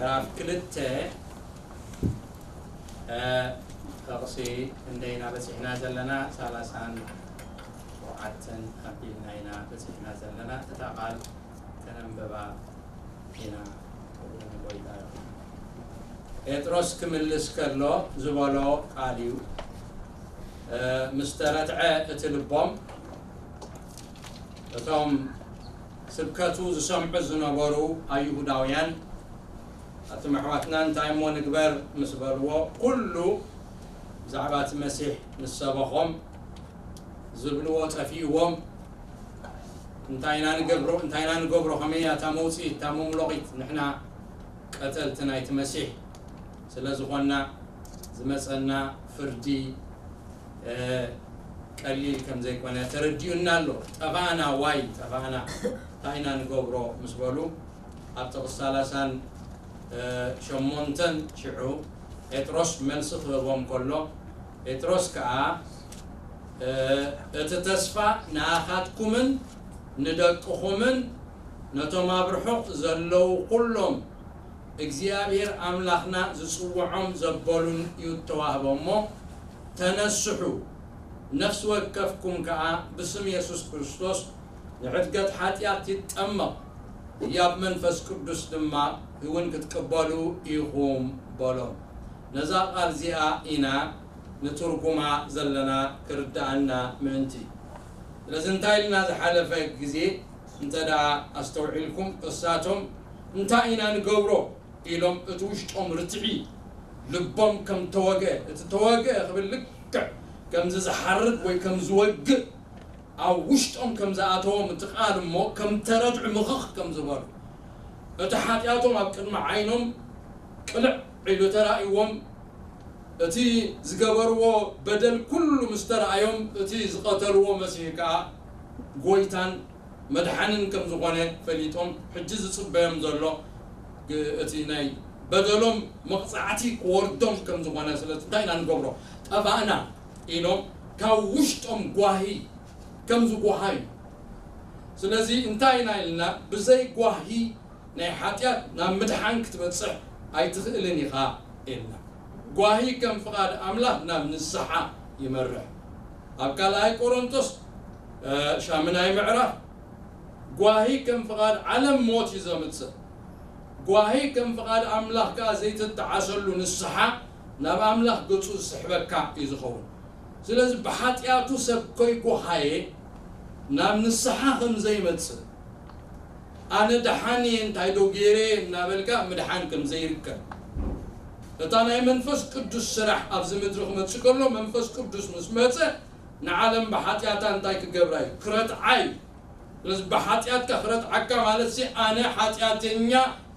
ምዕራፍ ክልተ፣ እ፣ ጥቕሲ ክንደይ ኢና በጺሕና ዘለና? ሰላሳን ሸውዓተን ኣቢልና ኢና በጺሕና ዘለና። እታ ቃል ከነንብባ ኢና። ክብሪ ንጎይታ ይኹን። ጴጥሮስ ክምልስ ከሎ ዝበሎ ቃል እዩ። እ፣ ምስ ተረትዐ እቲ ልቦም፣ እቶም ስብከቱ ዝሰምዑ ዝነበሩ ኣይሁዳውያን፣ ኣቱም ኣሕዋትና እንታይ እሞ ንግበር ምስ በልዎ፣ ኩሉ ብዛዕባ እቲ መሲሕ ምስ ሰበኾም፣ ዝብልዎ ጠፊእዎም፣ እንታይ ኢና ንገብሮ፣ እንታይ ኢና ንገብሮ፣ ከመይ እያ እታ መውጽኢት፣ እታ መምሎቒት፣ ንሕና ቀተልቲ ናይቲ መሲሕ ስለ ዝኾንና ዝመጸና ፍርዲ፣ እ፣ ቀሊል ከም ዘይኮነ ተረዲኡና ኣሎ። ጠፋእና፣ ዋይ ጠፋእና፣ እንታይ ኢና ንገብሮ ምስ በሉ፣ ኣብ ጥቕሲ ሰላሳን ሸሞንተን ሽዑ ጴጥሮስ መልሲ ክህቦም ከሎ፣ ጴጥሮስ ከኣ፣ እ፣ እቲ ተስፋ ንኣኻትኩምን ንደቅኹምን ነቶም ኣብ ርሑቕ ዘለዉ ኩሎም እግዚኣብሔር ኣምላኽና ዝጽውዖም ዘበሉን እዩ እተዋህቦ እሞ፣ ተነስሑ፣ ነፍሲ ወከፍኩም ከኣ ብስም የሱስ ክርስቶስ ንዕድገት ሓጢኣት ይጠመቕ፣ ህያብ መንፈስ ቅዱስ ድማ እውን ክትቅበሉ ኢኹም በሎም። ነዛ ቃል እዚኣ ኢና ንትርጉማ ዘለና ክርድኣና ምእንቲ። ስለዚ እንታይ ኢልና ዝሓለፈ ግዜ እንተ ደኣ ኣስተውዒልኩም፣ እሳቶም እንታይ ኢና ንገብሮ ኢሎም እቲ ውሽጦም ርትዒ ልቦም ከም ተወግአ፣ እቲ ተወግአ ክብል ልክዕ ከምዚ ዝሓርድ ወይ ከም ዝወግእ ኣብ ውሽጦም ከም ዝኣተዎም እቲ ቃል እሞ ከም ተረድዑ ምኽኽ ከም ዝበሉ፣ እቲ ሓጢኣቶም ኣብ ቅድሚ ዓይኖም ቅልዕ ኢሉ ተራእይዎም፣ እቲ ዝገበርዎ በደል ኩሉ ምስ ተራእዮም፣ እቲ ዝቐተልዎ መሲሕ ከኣ ጎይታን መድሓንን ከም ዝኾነ ፈሊጦም፣ ሕጂ ዝጽበዮም ዘሎ ግ-፣ እቲ ናይ በደሎም መቕጻዕቲ ክወርዶም ከም ዝኾነ፣ ስለዚ እንታይ ኢና ንገብሮ? ጠፋእና ኢሎም ካብ ውሽጦም ጓሂ ከም ዝጓሃዩ። ስለዚ እንታይ ኢና ኢልና? ብዘይ ጓሂ ናይ ሓጢኣት ናብ ምድሓን ክትበጽሕ ኣይትኽእልን ኢኻ ኢልና። ጓሂ ከም ፍቓድ ኣምላኽ ናብ ንስሓ ይመርሕ። ኣብ ካልኣይ ቆሮንቶስ፣ እ፣ ሻምናይ ምዕራፍ፣ ጓሂ ከም ፍቓድ ዓለም ሞት እዩ ዘምጽእ። ጓሂ ከም ፍቓድ ኣምላኽ ከኣ ዘይትጠዓሰሉ ንስሓ ናብ ኣምላኽ ገጹ ዝስሕበካ እዩ ዝኸውን። ስለዚ ብሓጢኣቱ ሰብ ከይጎሃየ ናብ ንስሓ ከም ዘይመጽእ፣ ኣነ ደሓን እየ እንታይ ዶ ገይረ እናበልካ ምድሓን ከም ዘይርከብ። እታ ናይ መንፈስ ቅዱስ ስራሕ ኣብዚ ምድሪ ክመጽእ ከሎ መንፈስ ቅዱስ ምስ መጸ ንዓለም ብሓጢኣታ እንታይ ክገብራ እዩ? ክረትዓ እዩ። ስለዚ ብሓጢኣትካ ክረትዓካ ማለት ሲ ኣነ ሓጢኣተኛ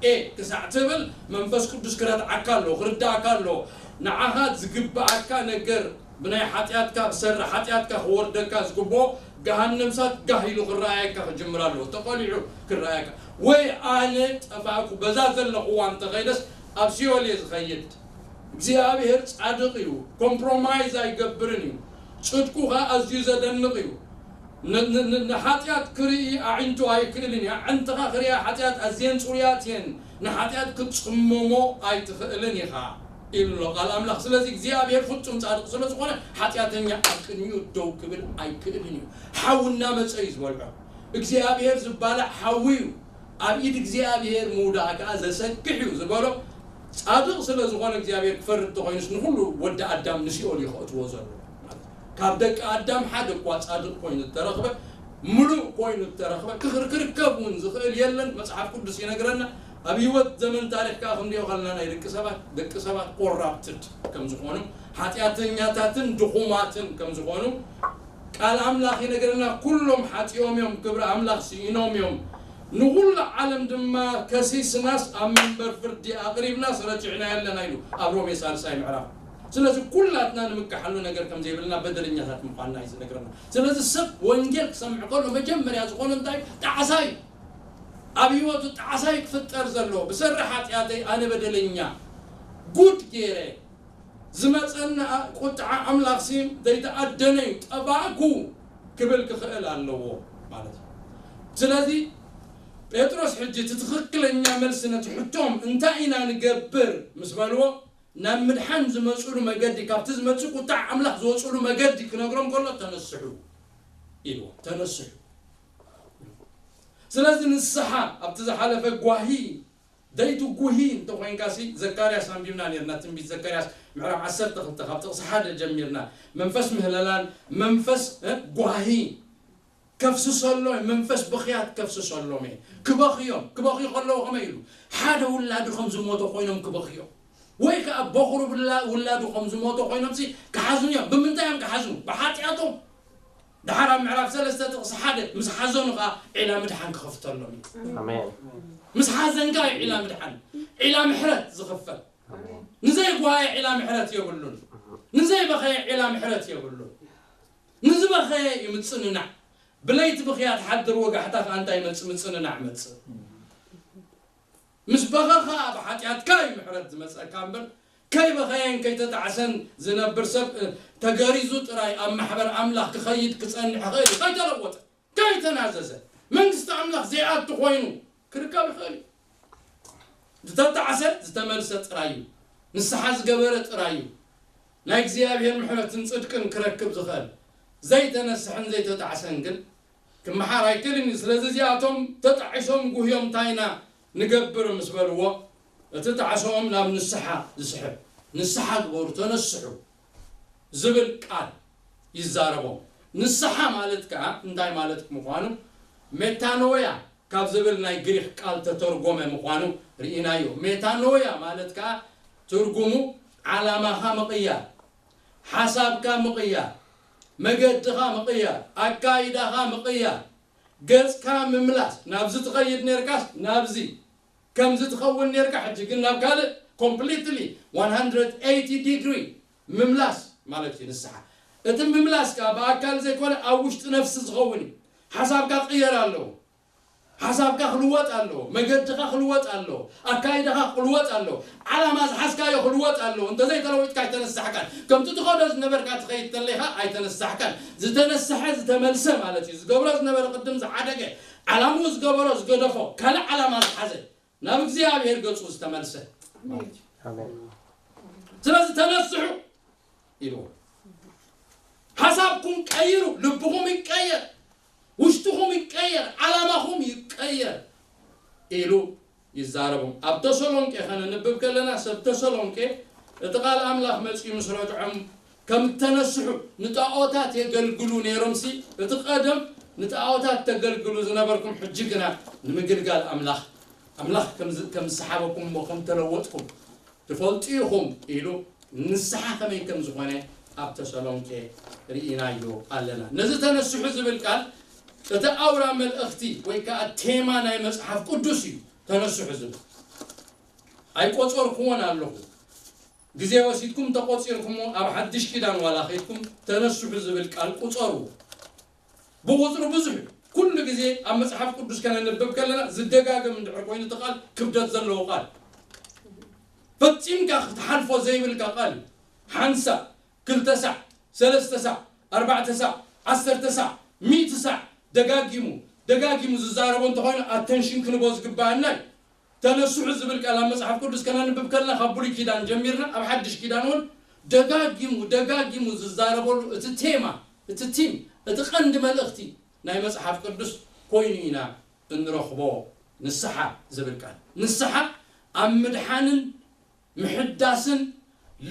እየ ክሳዕ ትብል መንፈስ ቅዱስ ክረትዓካ ኣለዎ፣ ክርድኣካ ኣለዎ። ንዓኻ ዝግብኣካ ነገር ብናይ ሓጢኣትካ፣ ብሰሪ ሓጢኣትካ ክወርደካ ዝግብኦ ገሃነም እሳት ጋህ ኢሉ ክረኣየካ ክጅምር ኣለዎ። ተቐሊዑ ክረኣየካ። ወይ ኣነ ጠፋእኩ፣ በዛ ዘለኹዋ እንተኸይደስ ኣብ ሲኦል እየ ዝኸይድ። እግዚኣብሔር ጻድቕ እዩ፣ ኮምፕሮማይዝ ኣይገብርን እዩ። ጽድቁ ኸኣ ኣዝዩ ዘደንቕ እዩ። ን-፣ ን-፣ ን-፣ ንሓጢኣት ክርኢ ኣዒንቱ ኣይክእልን እዩ። ኣዒንትኻ ክርእያ ሓጢኣት ኣዝየን ጽሩያት እየን፣ ንሓጢኣት ክትጽመሞ ኣይትኽእልን ኢኻ ኢሉ ኣሎ ቃል ኣምላኽ። ስለዚ እግዚኣብሔር ፍጹም ጻድቕ ስለ ዝኾነ ሓጢኣተኛ ኣብ ቅድሚኡ ደው ክብል ኣይክእልን እዩ። ሓዊ እናመጸ እዩ ዝበልዖ። እግዚኣብሔር ዝባላዕ ሓዊ እዩ። ኣብ ኢድ እግዚኣብሔር ምውዳቕ ከኣ ዘሰክሕ እዩ ዝበሎ ጻድቕ ስለ ዝኾነ እግዚኣብሔር ክፈርድ እንተኾይኑስ ንኹሉ ወዲ ኣዳም ንሲኦል እዩ ከእትዎ ዘሎ። ካብ ደቂ ኣዳም ሓደ እኳ ጻድቕ ኮይኑ እተረኽበ፣ ምሉእ ኮይኑ እተረኽበ፣ ክኽር-፣ ክርከብ እውን ዝኽእል የለን። መጽሓፍ ቅዱስ ይነግረና። ኣብ ህይወት ዘመን ታሪኽ ከኣ ክንሪኦ ከለና ናይ ደቂ ሰባት፣ ደቂ ሰባት ኮራፕትድ ከም ዝኾኑ፣ ሓጢኣተኛታትን ድኹማትን ከም ዝኾኑ ቃል ኣምላኽ ይነግረና። ኩሎም ሓጢኦም እዮም፣ ክብሪ ኣምላኽ ስኢኖም እዮም። ንኹሉ ዓለም ድማ ከሲስናስ ኣብ መንበር ፍርዲ ኣቕሪብናስ ረቲዕናዮ ኣለና ኢሉ ኣብ ሮሜ ሳልሳይ ምዕራፍ። ስለዚ ኩላትና ንምከሓሉ ነገር ከም ዘይብልና በደለኛታት ምዃንና እዩ ዝነግረና። ስለዚ ሰብ ወንጌል ክሰምዕ ከሎ መጀመርያ ዝኾነ እንታይ? ጣዕሳ እዩ። ኣብ ህይወቱ ጣዕሳ እዩ ክፍጠር ዘለዎ። ብሰሪ ሓጢኣተይ ኣነ በደለኛ፣ ጉድ ገይረ፣ ዝመጸኒ ቁጥዓ ኣምላኽሲ ዘይተኣደነ እዩ፣ ጠፋእኩ ክብል ክኽእል ኣለዎ ማለት እዩ። ስለዚ ጴጥሮስ ሕጂ እቲ ትኽክለኛ መልሲ ነቲ ሕቶም እንታይ ኢና ንገብር ምስ በልዎ፣ ናብ ምድሓን ዝመፅሉ መገዲ፣ ካብቲ ዝመፅእ ቁጣዕ ኣምላኽ ዝወፅሉ መገዲ ክነግሮም ከሎ፣ "ተነስሑ" ኢልዎ። "ተነስሑ." ስለዚ ንስሓ ኣብቲ ዝሓለፈ ጓሂ ዘይትጉሂ እንተኾይንካሲ፣ ዘካርያስ ኣንቢብና ነርና፣ ትንቢት ዘካርያስ ምዕራፍ ዓሰርተ ክልተ ካብ ጥቕሲ ሓደ ጀሚርና፣ መንፈስ ምህለላን መንፈስ፣ እ፣ ጓሂ ከፍስሰሎም፣ መንፈስ ብኽያት ከፍስሰሎም እየ። ክበኽዮም፣ ክበኽዩ ከለዉ ከመይ ኢሉ? ሓደ ውላዱ ከም ዝሞተ ኮይኖም ክበኽዮም። ወይ ከኣ በኹሩ ብላ-፣ ውላዱ ከም ዝሞተ ኮይኖምሲ ክሓዝኑ እዮም። ብምንታይ እዮም ክሓዝኑ? ብሓጢኣቶም። ደሓር ኣብ ምዕራፍ ሰለስተ ጥቕሲ ሓደ ምስ ሓዘኑ ከኣ ዒላ ምድሓን ክኸፍተሎም እዩ። ኣሜን። ምስ ሓዘንካ እዩ ዒላ ምድሓን፣ ዒላ ምሕረት ዝኽፈት። ኣሜን። ንዘይጓየ ዒላ ምሕረት የብሉን። ንዘይበኸየ ዒላ ምሕረት የብሉን። ንዝበኸየ እዩ ምጽንናዕ። ብለይቲ ብኽያት ሓድር ወጋሕታ ከኣ እንታይ ይመጽእ? ምጽንናዕ መጽእ። ምስ በኸኻ ብሓጢኣትካ እዩ ምሕረት ዝመጸካ እምበር፣ ከይበኸየን ከይተጣዕሰን ዝነብር ሰብ፣ እ፣ ተገሪዙ ጥራይ ኣብ ማሕበር ኣምላኽ ክኸይድ ክጸንሕ ይኽእል እዩ። ከይተለወጠ፣ ከይተናዘዘ፣ መንግስቲ ኣምላኽ ዘይኣቱ ኮይኑ ክርከብ ይኽእል እዩ። ዝተጣዕሰ ዝተመልሰ ጥራይ እዩ። ንስሓ ዝገበረ ጥራይ እዩ ናይ እግዚኣብሔር ምሕረትን ጽድቅን ክረክብ ዝኽእል። ዘይተነስሐን ዘይተጣዕሰን ግን ክመሓር ኣይክእልን እዩ። ስለዚ እዚኣቶም ተጣዒሶም ጉህዮም እንታይ ኢና ንገብር ምስ በልዎ፣ እቲ ጣዕሶኦም ናብ ንስሓ ዝስሕብ፣ "ንስሓ ግበሩ፣ ተነስሑ" ዝብል ቃል ይዛረቦም። ንስሓ ማለት ከኣ እንታይ ማለት ምዃኑ፣ ሜታኖያ ካብ ዝብል ናይ ግሪኽ ቃል ተተርጎመ ምዃኑ ርኢናዮ። ሜታኖያ ማለት ከኣ ትርጉሙ ዓላማኻ ምቕያር፣ ሓሳብካ ምቕያር፣ መገድኻ ምቕያር፣ ኣካይዳኻ ምቕያር፣ ገጽካ ምምላስ፣ ናብዚ ትኸይድ ኔርካስ ናብዚ፣ ከምዚ ትኸውን ኔርካ ሕጂ ግን ናብ ካልእ ኮምፕሊትሊ ዋን ሃንድረድ ኤይቲ ዲግሪ ምምላስ ማለት እዩ ንስሓ። እቲ ምምላስ ከኣ ብኣካል ዘይኮነ ኣብ ውሽጢ ነፍሲ ዝኸውን እዩ። ሓሳብካ ክቕየር ኣለዎ። ሓሳብካ ክልወጥ ኣለዎ። መገድኻ ክልወጥ ኣለዎ። ኣካይዳኻ ክልወጥ ኣለዎ። ዓላማ ዝሓዝካዮ ክልወጥ ኣለዎ። እንተዘይተለዊጥካ ኣይተነሳሕካን። ከምቲ ትኸዶ ዝነበርካ ትኸይድ ተለኻ ኣይተነሳሕካን። ዝተነስሐ ዝተመልሰ ማለት እዩ። ዝገብሮ ዝነበረ ቅድም ዝሓደገ፣ ዓላምኡ ዝገበሮ ዝገደፎ፣ ካልእ ዓላማ ዝሓዘ፣ ናብ እግዚኣብሔር ገጹ ዝተመልሰ ማለት እዩ። ኣሜን። ስለዚ ተነስሑ ኢልዎ። ሓሳብኩም ቀይሩ፣ ልብኹም ይቀየር፣ ውሽጥኹም ይቀየር፣ ዓላማኹም ይቀየር ኢሉ ይዛረቦም። ኣብ ተሰሎንቄ ከነንብብ ከለና፣ ሰብ ተሰሎንቄ እቲ ቃል ኣምላኽ መጺኡ ምስ ረድዖም፣ ከም እተነስሑ ንጣኦታት የገልግሉ ነይሮምሲ፣ እቲ ቀደም ንጣኦታት ተገልግሉ ዝነበርኩም፣ ሕጂ ግና ንምግልጋል ኣምላኽ፣ ኣምላኽ ከም ዝ-፣ ከም ዝሰሓበኩም እሞ ከም ተለወጥኩም ትፈልጡ ኢኹም ኢሉ ንስሓ ከመይ ከም ዝኾነ ኣብ ተሰሎንቄ ርኢናዮ ኣለና። ነዚ ተነስሑ ዝብል ቃል እቲ ኣውራ መልእኽቲ ወይ ከኣ ቴማ ናይ መጽሓፍ ቅዱስ እዩ። ተነስሑ ዝብል ኣይቆጸርኩዎን ኣለኹ። ግዜ ወሲድኩም ተቆጺርኩሞ ኣብ ሓድሽ ኪዳን ዋላ ኸይድኩም ተነስሑ ዝብል ቃል ቁጸሩ። ብቁጽሪ ብዙሕ እዩ። ኩሉ ግዜ ኣብ መጽሓፍ ቅዱስ ከነንብብ ከለና ዝደጋገም እንድሕር ኮይኑ እቲ ቃል ክብደት ዘለዎ ቃል፣ ፈጺምካ ክትሓልፎ ዘይብልካ ቃል እዩ። ሓንሳእ፣ ክልተ ሳዕ፣ ሰለስተ ሳዕ፣ ኣርባዕተ ሳዕ፣ ዓሰርተ ሳዕ፣ ሚእቲ ሳዕ ደጋጊሙ ደጋጊሙ ዝዛረቦ እንተኾይኑ ኣተንሽን ክንቦ ዝግባኣና እዩ። ተነስሑ ዝብል ቃል ኣብ መጽሓፍ ቅዱስ ከነንብብ ከለና ካብ ብሉይ ኪዳን ጀሚርና ኣብ ሓድሽ ኪዳን እውን ደጋጊሙ ደጋጊሙ ዝዛረበሉ እቲ ቴማ፣ እቲ ቲም፣ እቲ ቀንዲ መልእኽቲ ናይ መጽሓፍ ቅዱስ ኮይኑ ኢና እንረኽቦ። ንስሓ ዝብል ቃል፣ ንስሓ ኣብ ምድሓንን ምሕዳስን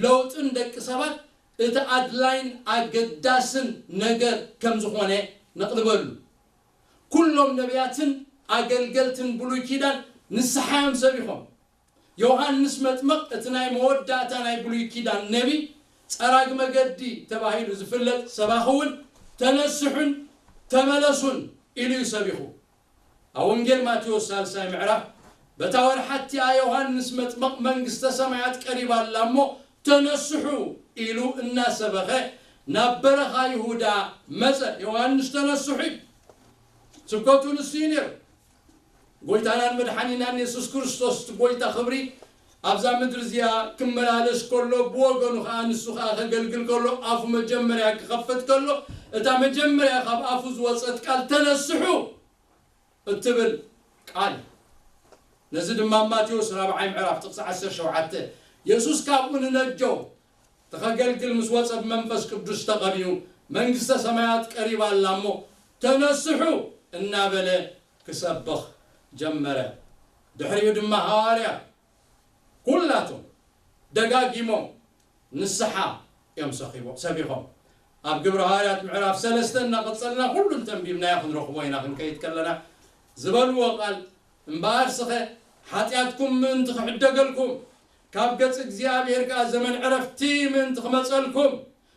ለውጥን ደቂ ሰባት እቲ ኣድላይን ኣገዳስን ነገር ከም ዝኾነ ነቕልበሉ። ኩሎም ነቢያትን ኣገልገልትን ብሉይ ኪዳን ንስሓ እዮም ሰቢኾም። ዮሃንስ መጥምቕ እቲ ናይ መወዳእታ ናይ ብሉይ ኪዳን ነቢ፣ ጸራግ መገዲ ተባሂሉ ዝፍለጥ ሰባኺ እውን ተነስሑን ተመለሱን ኢሉ እዩ ሰቢኹ። ኣብ ወንጌል ማቴዎስ ሳልሳይ ምዕራፍ፣ በታ ወርሓ እቲኣ ዮሃንስ መጥምቕ መንግስተ ሰማያት ቀሪባ ኣላ እሞ ተነስሑ ኢሉ እናሰበኸ ናብ በረኻ ይሁዳ መጸ። ዮሃንስ ተነስሑ እዩ። ስብከቱ ንሱ እዩ ነይሩ። ጎይታናን መድሓኒናን የሱስ ክርስቶስ እቲ ጎይታ ክብሪ ኣብዛ ምድሪ እዚኣ ክመላለስ ከሎ፣ ብወገኑ ከኣ ንሱ ከኣ ከገልግል ከሎ፣ ኣፉ መጀመርያ ክኸፍት ከሎ፣ እታ መጀመርያ ካብ ኣፉ ዝወጸት ቃል ተነስሑ እትብል ቃል እዩ። ነዚ ድማ ኣብ ማቴዎስ ራብዓይ ምዕራፍ ጥቕሲ ዓሰርተ ሸውዓተ፣ የሱስ ካብኡ ንነጀው ተኸገልግል ምስ ወጸ ብመንፈስ ቅዱስ ተቐቢኡ፣ መንግስተ ሰማያት ቀሪባ ኣላ እሞ ተነስሑ እናበለ ክሰብኽ ጀመረ። ድሕሪኡ ድማ ሃዋርያት ኩላቶም ደጋጊሞም ንስሓ እዮም ሰኺቦ-፣ ሰቢኾም። ኣብ ግብረ ሃዋርያት ምዕራፍ ሰለስተ እናቐጸልና ኩሉ እንተንቢብናዮ ክንረኽቦ ኢና፣ ክንከይድ ከለና ዝበልዎ ቃል፣ እምበኣር ስኸ ሓጢኣትኩም ምእንቲ ክሕደገልኩም፣ ካብ ገጽ እግዚኣብሔር ከኣ ዘመን ዕረፍቲ ምእንቲ ክመጸልኩም፣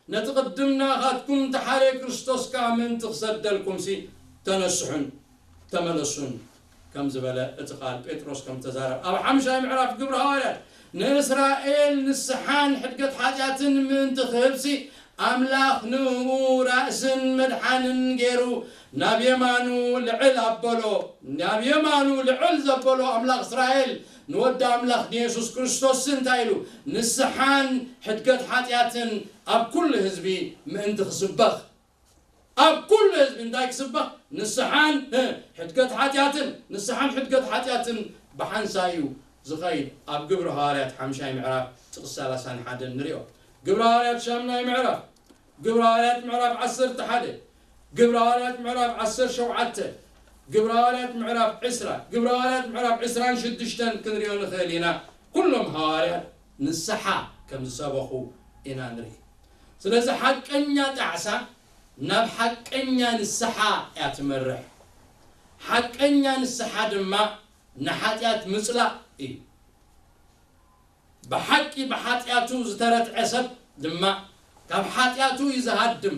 ነቲ ቅድም ናኻትኩም ተሓርየ ክርስቶስ ከኣ ምእንቲ ክሰደልኩምሲ ተነስሑን ተመለሱን ከም ዝበለ እቲ ቃል ጴጥሮስ ከም ተዛረብ ኣብ ሓምሻይ ምዕራፍ ግብረ ሃዋርያት ንእስራኤል ንስሓን ሕድገት ሓጢኣትን ምእንቲ ክህብሲ ኣምላኽ ንእኡ ራእስን መድሓንን ገይሩ ናብ የማኑ ልዕል ኣበሎ፣ ናብ የማኑ ልዕል ዘበሎ ኣምላኽ እስራኤል ንወዲ ኣምላኽ ንየሱስ ክርስቶስ እንታይ ኢሉ? ንስሓን ሕድገት ሓጢኣትን ኣብ ኩሉ ህዝቢ ምእንቲ ክስበኽ። ኣብ ኩሉ ህዝቢ እንታይ ክስበኽ? ንስሓን፣ እ፣ ሕድገት ሓጢኣትን፣ ንስሓን ሕድገት ሓጢኣትን ብሓንሳእ እዩ ዝኸይድ። ኣብ ግብሪ ሃዋርያት ሓምሻይ ምዕራፍ ጥቕሲ ሰላሳን ሓደን ንሪኦ። ግብሪ ሃዋርያት ሻምናይ ምዕራፍ፣ ግብሪ ሃዋርያት ምዕራፍ ዓሰርተ ሓደ፣ ግብሪ ሃዋርያት ምዕራፍ ዓሰርተ ሸውዓተ፣ ግብሪ ሃዋርያት ምዕራፍ ዕስራ፣ ግብሪ ሃዋርያት ምዕራፍ ዕስራን ሽዱሽተን ክንሪኦ ንኽእል ኢና። ኩሎም ሃዋርያት ንስሓ ከም ዝሰበኹ ኢና ንርኢ። ስለዚ ሓቀኛ ጣዕሳ ናብ ሓቀኛ ንስሓ እያ ትመርሕ። ሓቀኛ ንስሓ ድማ ንሓጢኣት ምጽላእ እዩ። ብሓቂ ብሓጢኣቱ ዝተረትዐ ሰብ ድማ ካብ ሓጢኣቱ እዩ ዝሃድም፣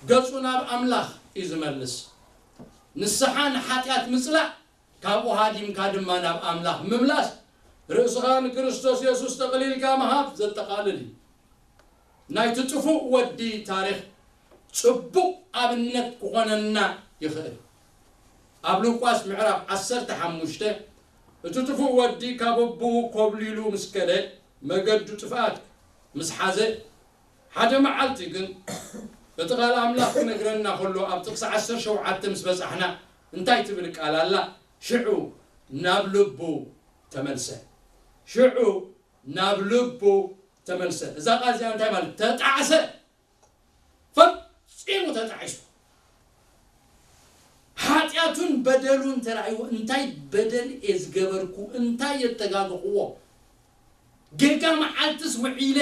ገጹ ናብ ኣምላኽ እዩ ዝመልስ። ንስሓ ንሓጢኣት ምጽላእ፣ ካብኡ ሃዲምካ ድማ ናብ ኣምላኽ ምምላስ፣ ርእስኻ ንክርስቶስ የሱስ ጠቕሊልካ ምሃብ ዘጠቓልል እዩ። ናይቲ ጥፉእ ወዲ ታሪኽ ጽቡቕ ኣብነት ክኾነና ይኽእል። ኣብ ሉቃስ ምዕራፍ ዓሰርተ ሓሙሽተ፣ እቲ ጥፉእ ወዲ ካብ ኣቦኡ ኮብሊሉ ምስ ከደ፣ መገዱ ጥፍኣት ምስ ሓዘ፣ ሓደ መዓልቲ ግን እቲ ቃል ኣምላኽ ክነግረና ከሎ፣ ኣብ ጥቕሲ ዓሰርተ ሸውዓተ ምስ በጻሕና፣ እንታይ ትብል ቃል ኣላ? ሽዑ ናብ ልቡ ተመልሰ። ሽዑ ናብ ልቡ ተመልሰ። እዛ ቃል እዚኣ እንታይ ማለት? ተጣዕሰ። ፈጺሙ ተጣዒሱ። ሓጢኣቱን በደሉን ተራእይዎ፣ እንታይ በደል እየ ዝገበርኩ? እንታይ የተጋገኽዎ? ጌጋ መዓልትስ ውዒለ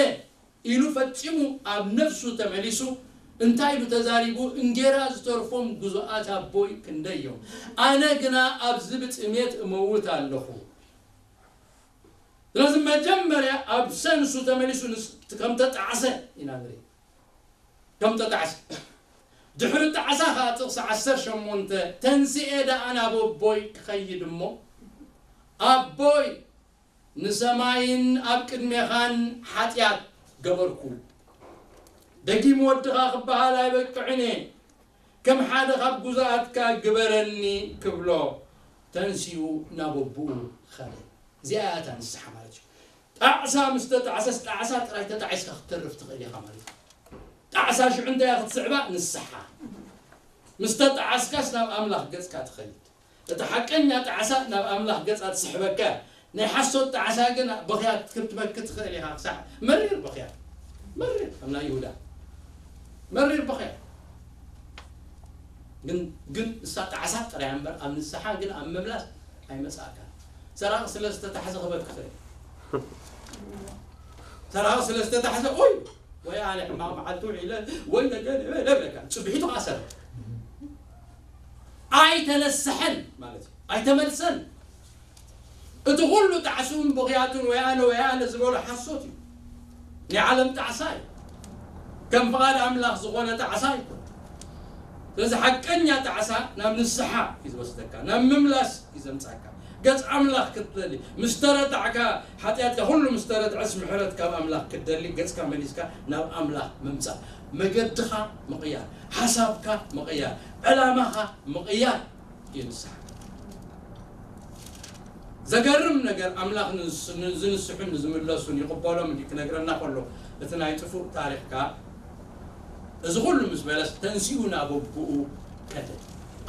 ኢሉ ፈጺሙ ኣብ ነፍሱ ተመሊሱ፣ እንታይ ኢሉ ተዛሪቡ? እንጌራ ዝተርፎም ግዙኣት ኣቦይ ክንደይ እዮም፣ ኣነ ግና ኣብዚ ብጥሜት እመውት ኣለኹ። ስለዚ መጀመርያ ኣብ ሰንሱ ተመሊሱ ንስ-፣ ከም ተጣዕሰ ኢና ንርኢ። ከም ተጣዕሰ። ድሕሪ ጣዕሳ ኸዓ ጥቕሲ ዓሰርተ ሸሞንተ፣ ተንስኤ ደኣ ናብ ኣቦይ ክኸይድ እሞ፣ ኣቦይ፣ ንሰማይን ኣብ ቅድሜኻን ሓጢኣት ገበርኩ። ደጊም ወድኻ ክበሃል ኣይበቅዕን እየ። ከም ሓደ ካብ ግዙኣትካ ግበረኒ ክብሎ ተንሲኡ ናብ ኣቦኡ ኸደ። እዚኣ እያ እታ ንስሓ ማለት እዩ። ጣዕሳ ምስ ተጣዕሰስ፣ ጣዕሳ ጥራይ ተጣዒስካ ክትተርፍ ትኽእል ኢኻ ማለት እዩ። ጣዕሳ ሽዑ እንታይ እያ ክትስዕባ? ንስሓ። ምስ ተጣዓስካስ ናብ ኣምላኽ ገጽካ ትኸይድ። እቲ ሓቀኛ ጣዕሳ ናብ ኣምላኽ ገጻ ትስሕበካ እያ። ናይ ሓሶት ጣዕሳ ግን ብኽያት ክትበኪ ትኽእል ኢኻ። ክሳዕ መሪር ብኽያት። መሪር፣ ከም ናይ ይሁዳ። መሪር ብኽያት። ግን፣ ግን እሳ ጣዕሳ ጥራይ እምበር፣ ኣብ ንስሓ ግን ኣብ ምምላስ ኣይመጽኣካን። ሰራቒ ስለ ዝተታሕዘ ክበኪ ይኽእል። ሰራቒ ስለ ዝተታሕዘ፣ ኦይ፣ ወይ ኣነ ሕማቕ መዓልቲ ውዒለ፣ ወይ ነገ ይብለካ። ጽብሒቱ ከኣ ሰረቐ። ኣይተነስሐን ማለት እዩ። ኣይተመልሰን። እቲ ኩሉ ጣዕስኡን ብኽያቱን ወይ ኣነ ወይ ኣነ ዝበሎ ሓሶት እዩ። ናይ ዓለም ጣዕሳ እዩ። ከም ፍቓድ ኣምላኽ ዝኾነ ጣዕሳ ኣይኮነን። ስለዚ ሓቀኛ ጣዕሳ ናብ ንስሓ እዩ ዝወስደካ፣ ናብ ምምላስ እዩ ዘምጻካ። ገጽ ኣምላኽ ክትደሊ፣ ምስ ተረታዕካ፣ ሓጢኣትካ ኩሉ ምስ ተረትዐስ ምሕረት ካብ ኣምላኽ ክትደሊ፣ ገጽካ መሊስካ ናብ ኣምላኽ ምምጻእ። መገድኻ ምቕያር፣ ሓሳብካ ምቕያር፣ ዕላማኻ ምቕያር እዩ ንስሓ። ዘገርም ነገር፣ ኣምላኽ ንስ-፣ ን-፣ ዝንስሑን ንዝምለሱን ይቕበሎም እንዲ ክነግረና ከሎ፣ እቲ ናይ ጥፉእ ታሪኽካ፣ እዚ ኩሉ ምስ በለስ ተንሲኡ ናብ ኣቦኡ ከደ።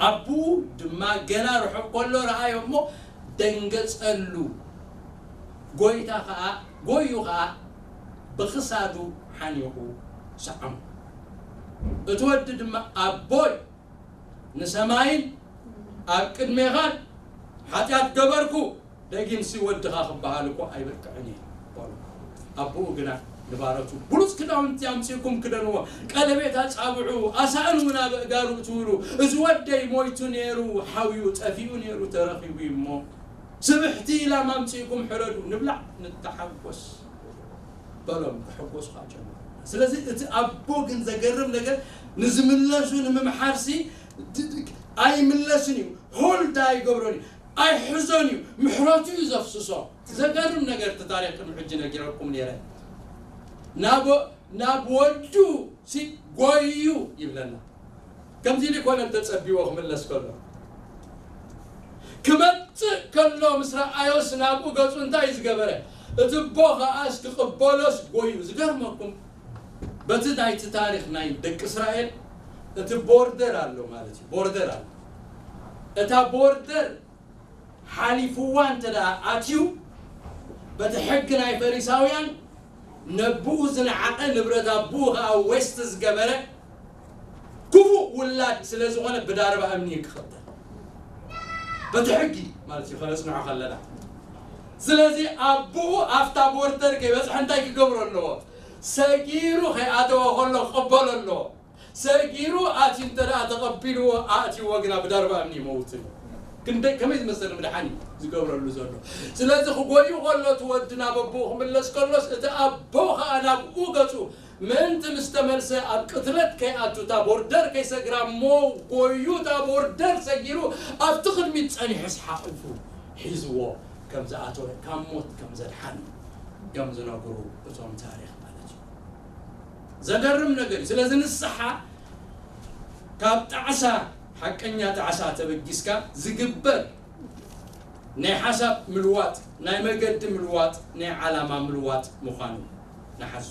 ኣቦኡ ድማ ገና ርሑቕ ከሎ ረኣዮ እሞ ደንገጸሉ። ጎይታ ኸኣ፣ ጎዩ ኸኣ ብኽሳዱ ሓኒቑ ሰዓሞ። እቲ ወዲ ድማ፣ ኣቦይ፣ ንሰማይን ኣብ ቅድሜኻን ሓጢኣት ገበርኩ፣ ደጊምሲ ወድኻ ክበሃል እኮ ኣይበቅዕን እየ በሎ። ኣቦኡ ግና ንባሮቱ፣ ብሉጽ ክዳውንቲ ኣምጺእኩም ክደንዎ፣ ቀለቤት ኣጻብዑ፣ ኣሳእን እውን ኣብ ኣእጋሩ እትውሉ፣ እዚ ወደይ ሞይቱ ነይሩ፣ ሓውዩ፣ ጠፊኡ ነይሩ፣ ተረኺቡ እዩ እሞ፣ ስብሕቲ ላም ኣምጺእኩም ሕረዱ፣ ንብላዕ፣ ንተሓጎስ በሎም። ክሕጎሱ ከዓ ጀመሩ። ስለዚ እቲ ኣቦ ግን ዘገርም ነገር፣ ንዝምለሱ ንምምሓርሲ ድ-፣ ድ-፣ ኣይምለስን እዩ፣ ሆልድ ኣይገብሮን እዩ፣ ኣይሕዞን እዩ፣ ምሕረቱ እዩ ዘፍስሶ። ዘገርም ነገር፣ እቲ ታሪኽ ቅድሚ ሕጂ ነጊረኩም ነይረ። ናብ፣ ናብ ወዱ ሲ ጎዩ ይብለና። ከምዚ ኢሉ ይኮነን ተጸቢዎ ክምለስ ከሎ። ክመጽእ ከሎ ምስ ረኣዮስ ናብኡ ገጹ እንታይ እዩ ዝገበረ? እቲ ኣቦ ከኣስ ክቕበሎስ ጎዩ። ዝገርመኩም፣ በቲ ናይቲ ታሪኽ ናይ ደቂ እስራኤል እቲ ቦርደር ኣሎ ማለት እዩ። ቦርደር ኣሎ። እታ ቦርደር ሓሊፍዋ እንተ ደኣ ኣትዩ፣ በቲ ሕጊ ናይ ፈሪሳውያን ነብኡ ዝነዓቐ፣ ንብረት ኣቦኡ ኸኣ ዌስት ዝገበረ ክፉእ ውላድ ስለ ዝኾነ ብዳርባ እምኒ እዩ ክቕተል። በቲ ሕጊ ማለት እዩ፣ ከነጽንዖ ከለና። ስለዚ ኣቦኡ ኣብታ ቦርደር ከይበጽሐ እንታይ ክገብሮ ኣለዎ? ሰጊሩ ከይኣተወ ከሎ ክቕበሎ ኣለዎ። ሰጊሩ ኣትዩ እንተ ደኣ ተቐቢልዎ፣ ኣእትይዎ ግና ብዳርባ እምኒ ይመውት እዩ። ክንደይ፣ ከመይ ዝመሰለ ምድሓን እዩ ዝገብረሉ ዘሎ። ስለዚ ክጎዩ ከሎ፣ እቲ ወዲ ናብ ኣቦኡ ክምለስ ከሎስ፣ እቲ ኣቦ ኸኣ ናብኡ ገጹ ምእንቲ ምስ ተመልሰ፣ ኣብ ቅትለት ከይኣቱ፣ እታ ቦርደር ከይሰግራ እሞ፣ ጎዩ እታ ቦርደር ሰጊሩ ኣብቲ ቅድሚት ጸኒሑስ ሓቑፉ ሒዝዎ ከም ዝኣተወ፣ ካብ ሞት ከም ዘድሓን እዮም ዝነግሩ እቶም ታሪኽ ማለት እዩ። ዘገርም ነገር እዩ። ስለዚ ንስሓ ካብ ጣዕሳ፣ ሓቀኛ ጣዕሳ ተበጊስካ ዝግበር ናይ ሓሳብ ምልዋጥ፣ ናይ መገዲ ምልዋጥ፣ ናይ ዓላማ ምልዋጥ ምዃኑ ንሓዞ።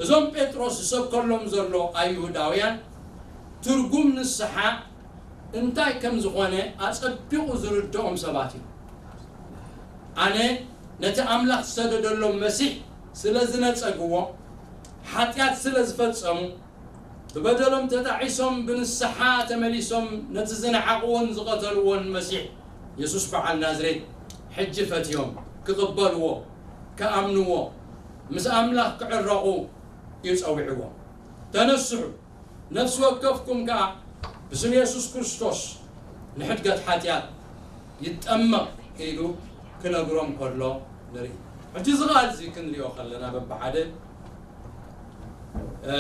እዞም ጴጥሮስ ዝሰብከሎም ዘሎ ኣይሁዳውያን ትርጉም ንስሓ እንታይ ከም ዝኾነ ኣጸቢቑ ዝርድኦም ሰባት እዮም። ኣነ ነቲ ኣምላኽ ዝሰደደሎም መሲሕ ስለ ዝነጸግዎ፣ ሓጢኣት ስለ ዝፈጸሙ፣ ብበደሎም ተጣዒሶም ብንስሓ ተመሊሶም ነቲ ዝነዓቕዎን ዝቐተልዎን መሲሕ የሱስ በዓል ናዝሬት ሕጂ ፈትዮም ክቕበልዎ፣ ክኣምንዎ፣ ምስ ኣምላኽ ክዕረቑ እዩ ጸዊዕዎም። ተነስሑ፣ ነፍሲ ወከፍኩም ከኣ ብስም የሱስ ክርስቶስ ንሕድገት ሓጢኣት ይጠመቕ ኢሉ ክነግሮም ከሎ ንርኢ። ሕጂ እዚ ቃል እዚ ክንሪኦ ከለና በብሓደ፣ እ፣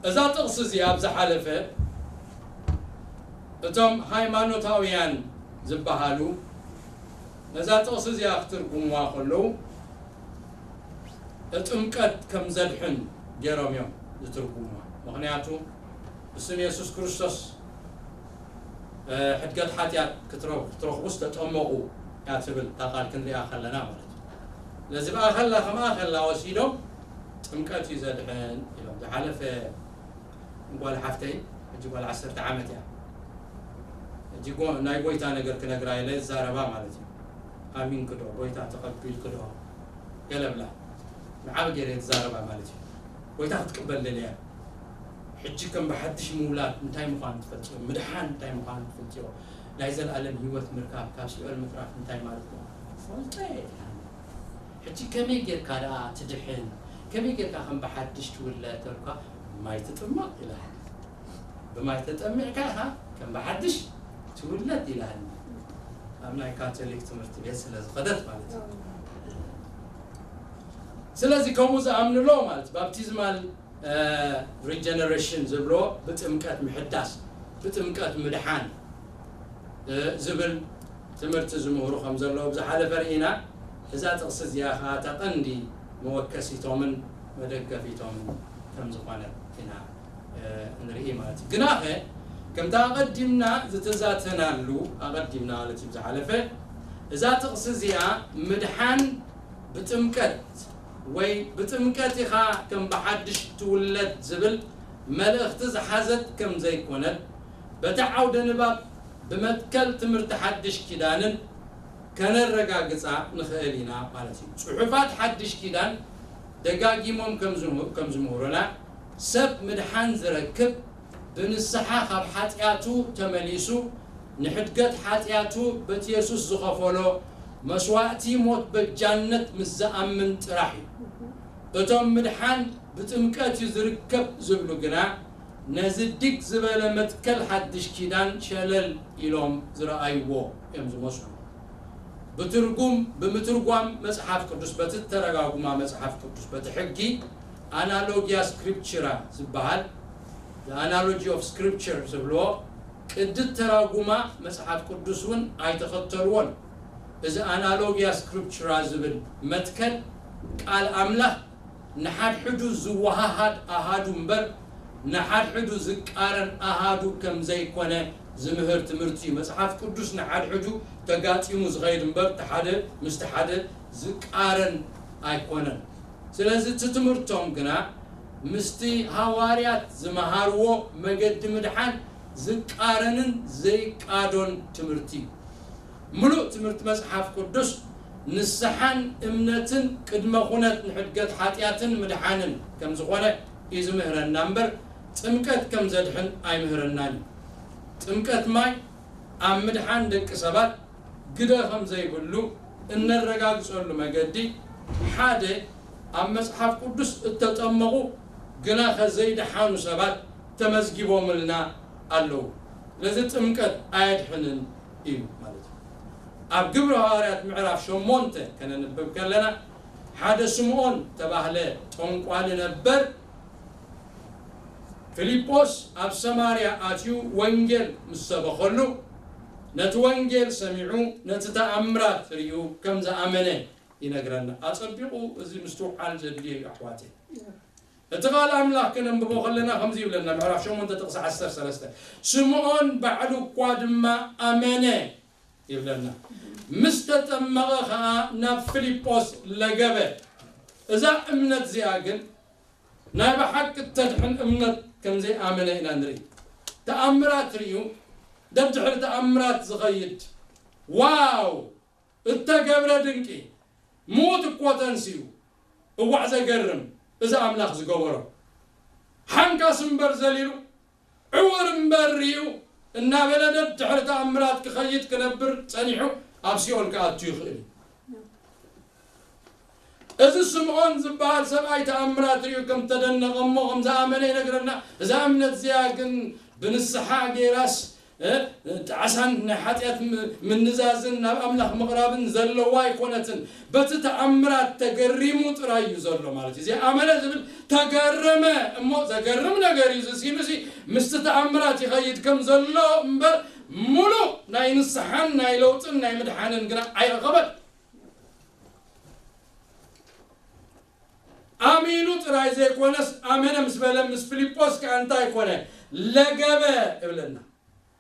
እዛ ጥቕሲ እዚኣ ኣብ ዝሓለፈ እቶም ሃይማኖታውያን ዝበሃሉ ነዛ ጥቕሲ እዚኣ ክትርጉምዋ ከለዉ ጥምቀት ከም ዘድሕን ገይሮም እዮም ዝትርጉምዋ። ምኽንያቱ ብስም የሱስ ክርስቶስ፣ እ፣ ሕድገት ሓጢኣት ክትረ-፣ ክትረኽቡ ዝተጠመቑ እያ ትብል እታ ቃል ክንሪኣ ከለና ማለት እዩ። ስለዚ ብኣኸላ ከም ኣኸላ ወሲዶም ጥምቀት እዩ ዘድሕን ኢሎም። ዝሓለፈ ጓል ሓፍተይ፣ ሕጂ ጓል ዓሰርተ ዓመት እያ። ሕጂ ጎ-፣ ናይ ጎይታ ነገር ክነግራ ኢለ ዝዛረባ ማለት እዩ። ኣሚንኪ ዶ? ጎይታ ተቐቢልኪ ዶ? ገለ ብላ። ንዓብ ገይረ ዝዛረባ ማለት እዩ። ጎይታ ክትቅበል ደልያ። ሕጂ ከም ብሓድሽ ምውላድ እንታይ ምዃኑ ትፈልጥዮ? ምድሓን እንታይ ምዃኑ ትፈልጥዮ? ናይ ዘለኣለም ህይወት ምርካብ፣ ካብ ሲኦል ምትራፍ እንታይ ማለት ምዃኑ ትፈልጠ? ሕጂ ከመይ ጌርካ ደኣ ትድሕን? ከመይ ጌርካ ከም ብሓድሽ ትውለድ ተልኳ፣ ማይ ትጥመቕ ኢላኒ። ብማይ ተጠሚቕካ ኢኻ ከም ብሓድሽ ትውለድ ኢላኒ። ኣብ ናይ ካቶሊክ ትምህርቲ ቤት ስለ ዝኸደት ማለት እዩ። ስለዚ ከምኡ ዝኣምኑ ኣለዉ ማለት እዩ። ባፕቲዝማል፣ እ፣ ሪጀነሬሽን ዝብሎ ብጥምቀት ምሕዳስ፣ ብጥምቀት ምድሓን፣ እ፣ ዝብል ትምህርቲ ዝምህሩ ከም ዘለዉ ብዝሓለፈ ርኢና። እዛ ጥቕሲ እዚኣ ኸዓ እታ ቀንዲ መወከሲቶምን መደገፊቶምን ከም ዝኾነት ኢና፣ እ፣ ንርኢ ማለት እዩ። ግናኸ ከምቲ ኣቐዲምና ዝተዛተናሉ፣ ኣቐዲምና ማለት እዩ ብዝሓለፈ፣ እዛ ጥቕሲ እዚኣ ምድሓን ብጥምቀት ወይ ብጥምቀት ኢኻ ከም ብሓድሽ ትውለድ ዝብል መልእኽቲ ዝሓዘት ከም ዘይኮነት፣ በቲ ዓውደ ንባብ ብመትከል ትምህርቲ ሓድሽ ኪዳንን ከነረጋግጻ ንኽእል ኢና ማለት እዩ። ጽሑፋት ሓድሽ ኪዳን ደጋጊሞም ከም ዝምሁ-፣ ከም ዝምህሩና፣ ሰብ ምድሓን ዝረክብ ብንስሓ ካብ ሓጢኣቱ ተመሊሱ ንሕድገት ሓጢኣቱ በቲ የሱስ ዝኸፈሎ መስዋእቲ ሞት በጃነት ምስ ዝኣምን ጥራሕ እዩ። እቶም ምድሓን ብጥምቀት እዩ ዝርከብ ዝብሉ ግና፣ ነዚ ዲግ ዝበለ መትከል ሓድሽ ኪዳን ሸለል ኢሎም ዝረኣይዎ እዮም ዝመስሉ። ብትርጉም፣ ብምትርጓም መጽሓፍ ቅዱስ፣ በቲ ተረጋጉማ መጽሓፍ ቅዱስ፣ በቲ ሕጊ ኣናሎጊያ ስክሪፕቹራ ዝበሃል፣ the analogy of scripture ዝብልዎ፣ ቅዲ ተራጉማ መጽሓፍ ቅዱስ እውን ኣይተኸተልዎን። እዚ ኣናሎጊያ ስክሪፕቹራ ዝብል መትከል፣ ቃል ኣምላኽ ንሓድሕዱ ዝወሃሃድ ኣሃዱ እምበር፣ ንሓድሕዱ ዝቃረን ኣሃዱ ከም ዘይኮነ ዝምህር ትምህርቲ እዩ። መጽሓፍ ቅዱስ ንሓድሕዱ ተጋጢሙ ዝኸይድ እምበር፣ እቲ ሓደ ምስቲ ሓደ ዝቃረን ኣይኮነን። ስለዚ እቲ ትምህርቶም ግና ምስቲ ሃዋርያት ዝመሃርዎ መገዲ ምድሓን ዝቃረንን ዘይቃዶን ትምህርቲ እዩ። ምሉእ ትምህርቲ መጽሓፍ ቅዱስ ንስሓን እምነትን ቅድመ ኩነት ንሕድገት ሓጢኣትን ምድሓንን ከም ዝኾነ እዩ ዝምህረና እምበር፣ ጥምቀት ከም ዘድሕን ኣይምህረናን እዩ። ጥምቀት ማይ ኣብ ምድሓን ደቂ ሰባት ግደ ከም ዘይብሉ እነረጋግጸሉ መገዲ፣ ሓደ፣ ኣብ መጽሓፍ ቅዱስ እተጠመቑ ግናኸ ዘይደሓኑ ሰባት ተመዝጊቦምልና ኣለዉ። ስለዚ ጥምቀት ኣየድሕንን እዩ ማለት እዩ። ኣብ ግብረ ሃዋርያት ምዕራፍ ሸሞንተ ከነንብብ ከለና፣ ሓደ ስምዖን ተባህለ ጠንቋሊ ነበር። ፊልጶስ ኣብ ሰማርያ ኣትዩ ወንጌል ምስ ሰበኸሉ፣ ነቲ ወንጌል ሰሚዑ፣ ነቲ ተኣምራት ርእዩ ከም ዝኣመነ ይነግረና። ኣጸቢቑ እዚ ምስትውዓል ዘድልዮ እዩ፣ ኣሕዋተይ። እቲ ቃል ኣምላኽ ከነንብቦ ከለና ከምዚ ይብለና፣ ምዕራፍ ሸሞንተ ጥቕሲ ዓሰርተ ሰለስተ፣ ስምዖን ባዕሉ እኳ ድማ ኣመነ ይብለና። ምስ ተጠመቐ ኸኣ ናብ ፊልጶስ ለገበ። እዛ እምነት እዚኣ ግን ናይ ብሓቂ እተድሕን እምነት ከም ዘይኣመነ ኢና ንርኢ። ተኣምራት ርእዩ፣ ደድሕሪ ተኣምራት ዝኸይድ፣ ዋው! እተገብረ ድንቂ፣ ምዉት እኮ ተንሲኡ። እዋዕ ዘገርም፣ እዚ ኣምላኽ ዝገበሮ። ሓንካስ እምበር ዘሊሉ፣ ዕውር እምበር ርእዩ እናበለ ደድሕሪ ተኣምራት ክኸይድ ክነብር ጸኒሑ ኣብ ሲኦል ክኣቱ ይኽእል እዩ። እዚ ስምዖን ዝበሃል ሰብኣይ ተኣምራት ርእዩ ከም ተደነቐ እሞ ከም ዝኣመነ ይነግረና። እዛ እምነት እዚኣ ግን ብንስሓ ጌራስ፣ እ፣ ጣዕሳን ናይ ሓጢኣት ም-፣ ምንዛዝን ናብ ኣምላኽ ምቕራብን ዘለዋ ኣይኮነትን። በቲ ተኣምራት ተገሪሙ ጥራይ እዩ ዘሎ ማለት እዩ። ዘይኣመነ ዝብል ተገረመ እሞ፣ ዘገርም ነገር እዩ እዚ ሲሉሲ ምስቲ ተኣምራት ይኸይድ ከም ዘሎ እምበር፣ ሙሉእ ናይ ንስሓን ናይ ለውጥን ናይ ምድሓንን ግና ኣይረኸበን። ኣሚኑ ጥራይ ዘይኮነስ፣ ኣመነ ምስ በለ ምስ ፊልጶስ ከኣ እንታይ ኮነ? ለገበ እብለና።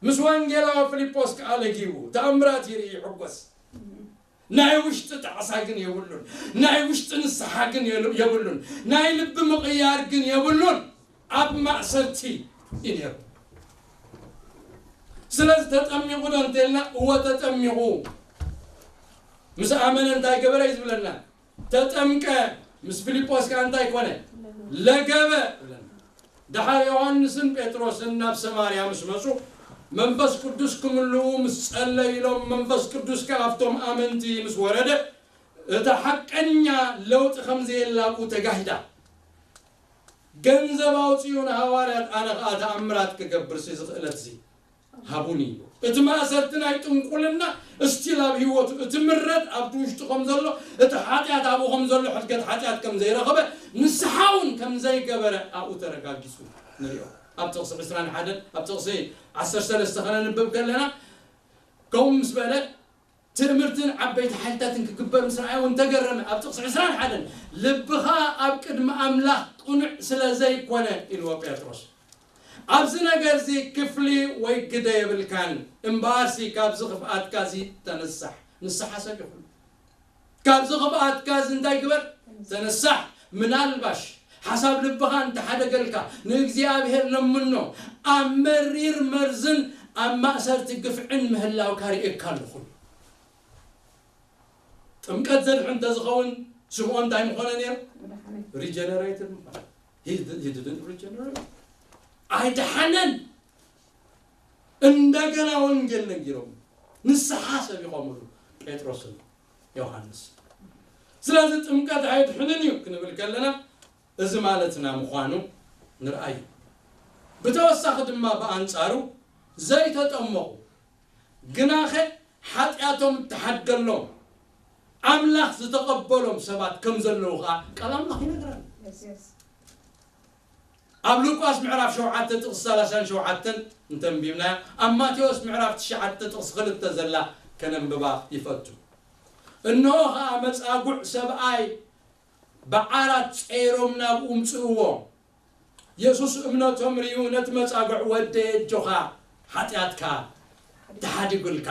ምስ ወንጌላዊ ፊልጶስ ከኣ ለጊቡ፣ ተኣምራት ይርኢ ይሕጎስ። ናይ ውሽጢ ጣዕሳ ግን የብሉን። ናይ ውሽጢ ንስሓ ግን የሉ-፣ የብሉን። ናይ ልቢ ምቕያር ግን የብሉን። ኣብ ማእሰርቲ እዩ ነይሩ። ስለዚ ተጠሚቑ ዶ እንተልና፣ እወ ተጠሚቑ። ምስ ኣመነ እንታይ ገበረ እዩ ዝብለና? ተጠምቀ። ምስ ፊልጶስ ከኣ እንታይ ኮነ? ለገበ ይብለና። ደሓር ዮሃንስን ጴጥሮስን ናብ ሰማርያ ምስ መጹ፣ መንፈስ ቅዱስ ክምልኡ ምስ ጸለዩ ኢሎም፣ መንፈስ ቅዱስ ከኣ ኣብቶም ኣመንቲ ምስ ወረደ፣ እታ ሓቀኛ ለውጢ ከም ዘየላ ኣብኡ ተጋሂዳ። ገንዘብ ኣውጺኡ ንሃዋርያት፣ ኣነ ኸኣ ተኣምራት ክገብር እዚ ክእለት እዚ ሃቡኒ ኢሉ። እቲ ማእሰርቲ ናይ ጥንቁልና እስቲል ኣብ ህይወቱ፣ እቲ ምረት ኣብቲ ውሽጡ ከም ዘሎ፣ እቲ ሓጢኣት ኣብኡ ከም ዘሎ፣ ሕድገት ሓጢኣት ከም ዘይረኸበ፣ ንስሓ እውን ከም ዘይገበረ ኣብኡ ተረጋጊጹ ንሪኦ። ኣብ ጥቕሲ ዕስራን ሓደን፣ ኣብ ጥቕሲ ዓሰርተ ሰለስተ ከነንብብ ከለና፣ ከምኡ ምስ በለ፣ ትእምርትን ዓበይቲ ሓይልታትን ክግበር ምስ ረኣየ እውን ተገረመ። ኣብ ጥቕሲ ዕስራን ሓደን፣ ልብኻ ኣብ ቅድሚ ኣምላኽ ቅኑዕ ስለ ዘይኮነ፣ ኢልዎ ጴጥሮስ። ኣብዚ ነገር እዚ ክፍሊ ወይ ግደ የብልካን፣ እምበኣርሲ ካብዚ ክፍኣትካ እዚ ተንሳሕ። ንስሓ ሰብ ይኹን። ካብዚ ክፍኣትካ እዚ እንታይ ግበር? ተንሳሕ። ምናልባሽ ሓሳብ ልብኻ እንተሓደገልካ፣ ንእግዚኣብሔር ለምኖ። ኣብ መሪር መርዝን ኣብ ማእሰርቲ ግፍዕን ምህላውካ ርእየካ ኣለኹ። ጥምቀት ዘድሕን እንተዝኸውን፣ ስምዖን እንታይ ምኾነ ነይሩ? Regenerated ምኾነ። He didn't regenerate. ኣይደሓነን። እንደገና ወንጌል ነጊሮም ንስሓ ሰቢኾምሉ ጴጥሮስን ዮሃንስ። ስለዚ ጥምቀት ኣየድሕንን እዩ ክንብል ከለና፣ እዚ ማለትና ምዃኑ ንርኣይ። ብተወሳኺ ድማ ብኣንጻሩ ዘይተጠመቑ ግናኸ ሓጢኣቶም እተሓድገሎም ኣምላኽ ዝተቐበሎም ሰባት ከም ዘለዉ ኸዓ ቃል ኣምላኽ ይነግረና። ኣብ ሉቃስ ምዕራፍ ሸውዓተ ጥቕሲ ሰላሳን ሸውዓተን እንተንቢብናያ፣ ኣብ ማቴዎስ ምዕራፍ ትሽዓተ ጥቕሲ ክልተ ዘላ ከነንብባ ይፈቱ። እንሆ ኸዓ መጻጉዕ ሰብኣይ ብዓራት ጸይሮም ናብኡ ምጽእዎ። የሱስ እምነቶም ርእዩ ነቲ መጻጉዕ፣ "ወደይ ኣጆኻ፣ ሓጢኣትካ ተሓዲጉልካ"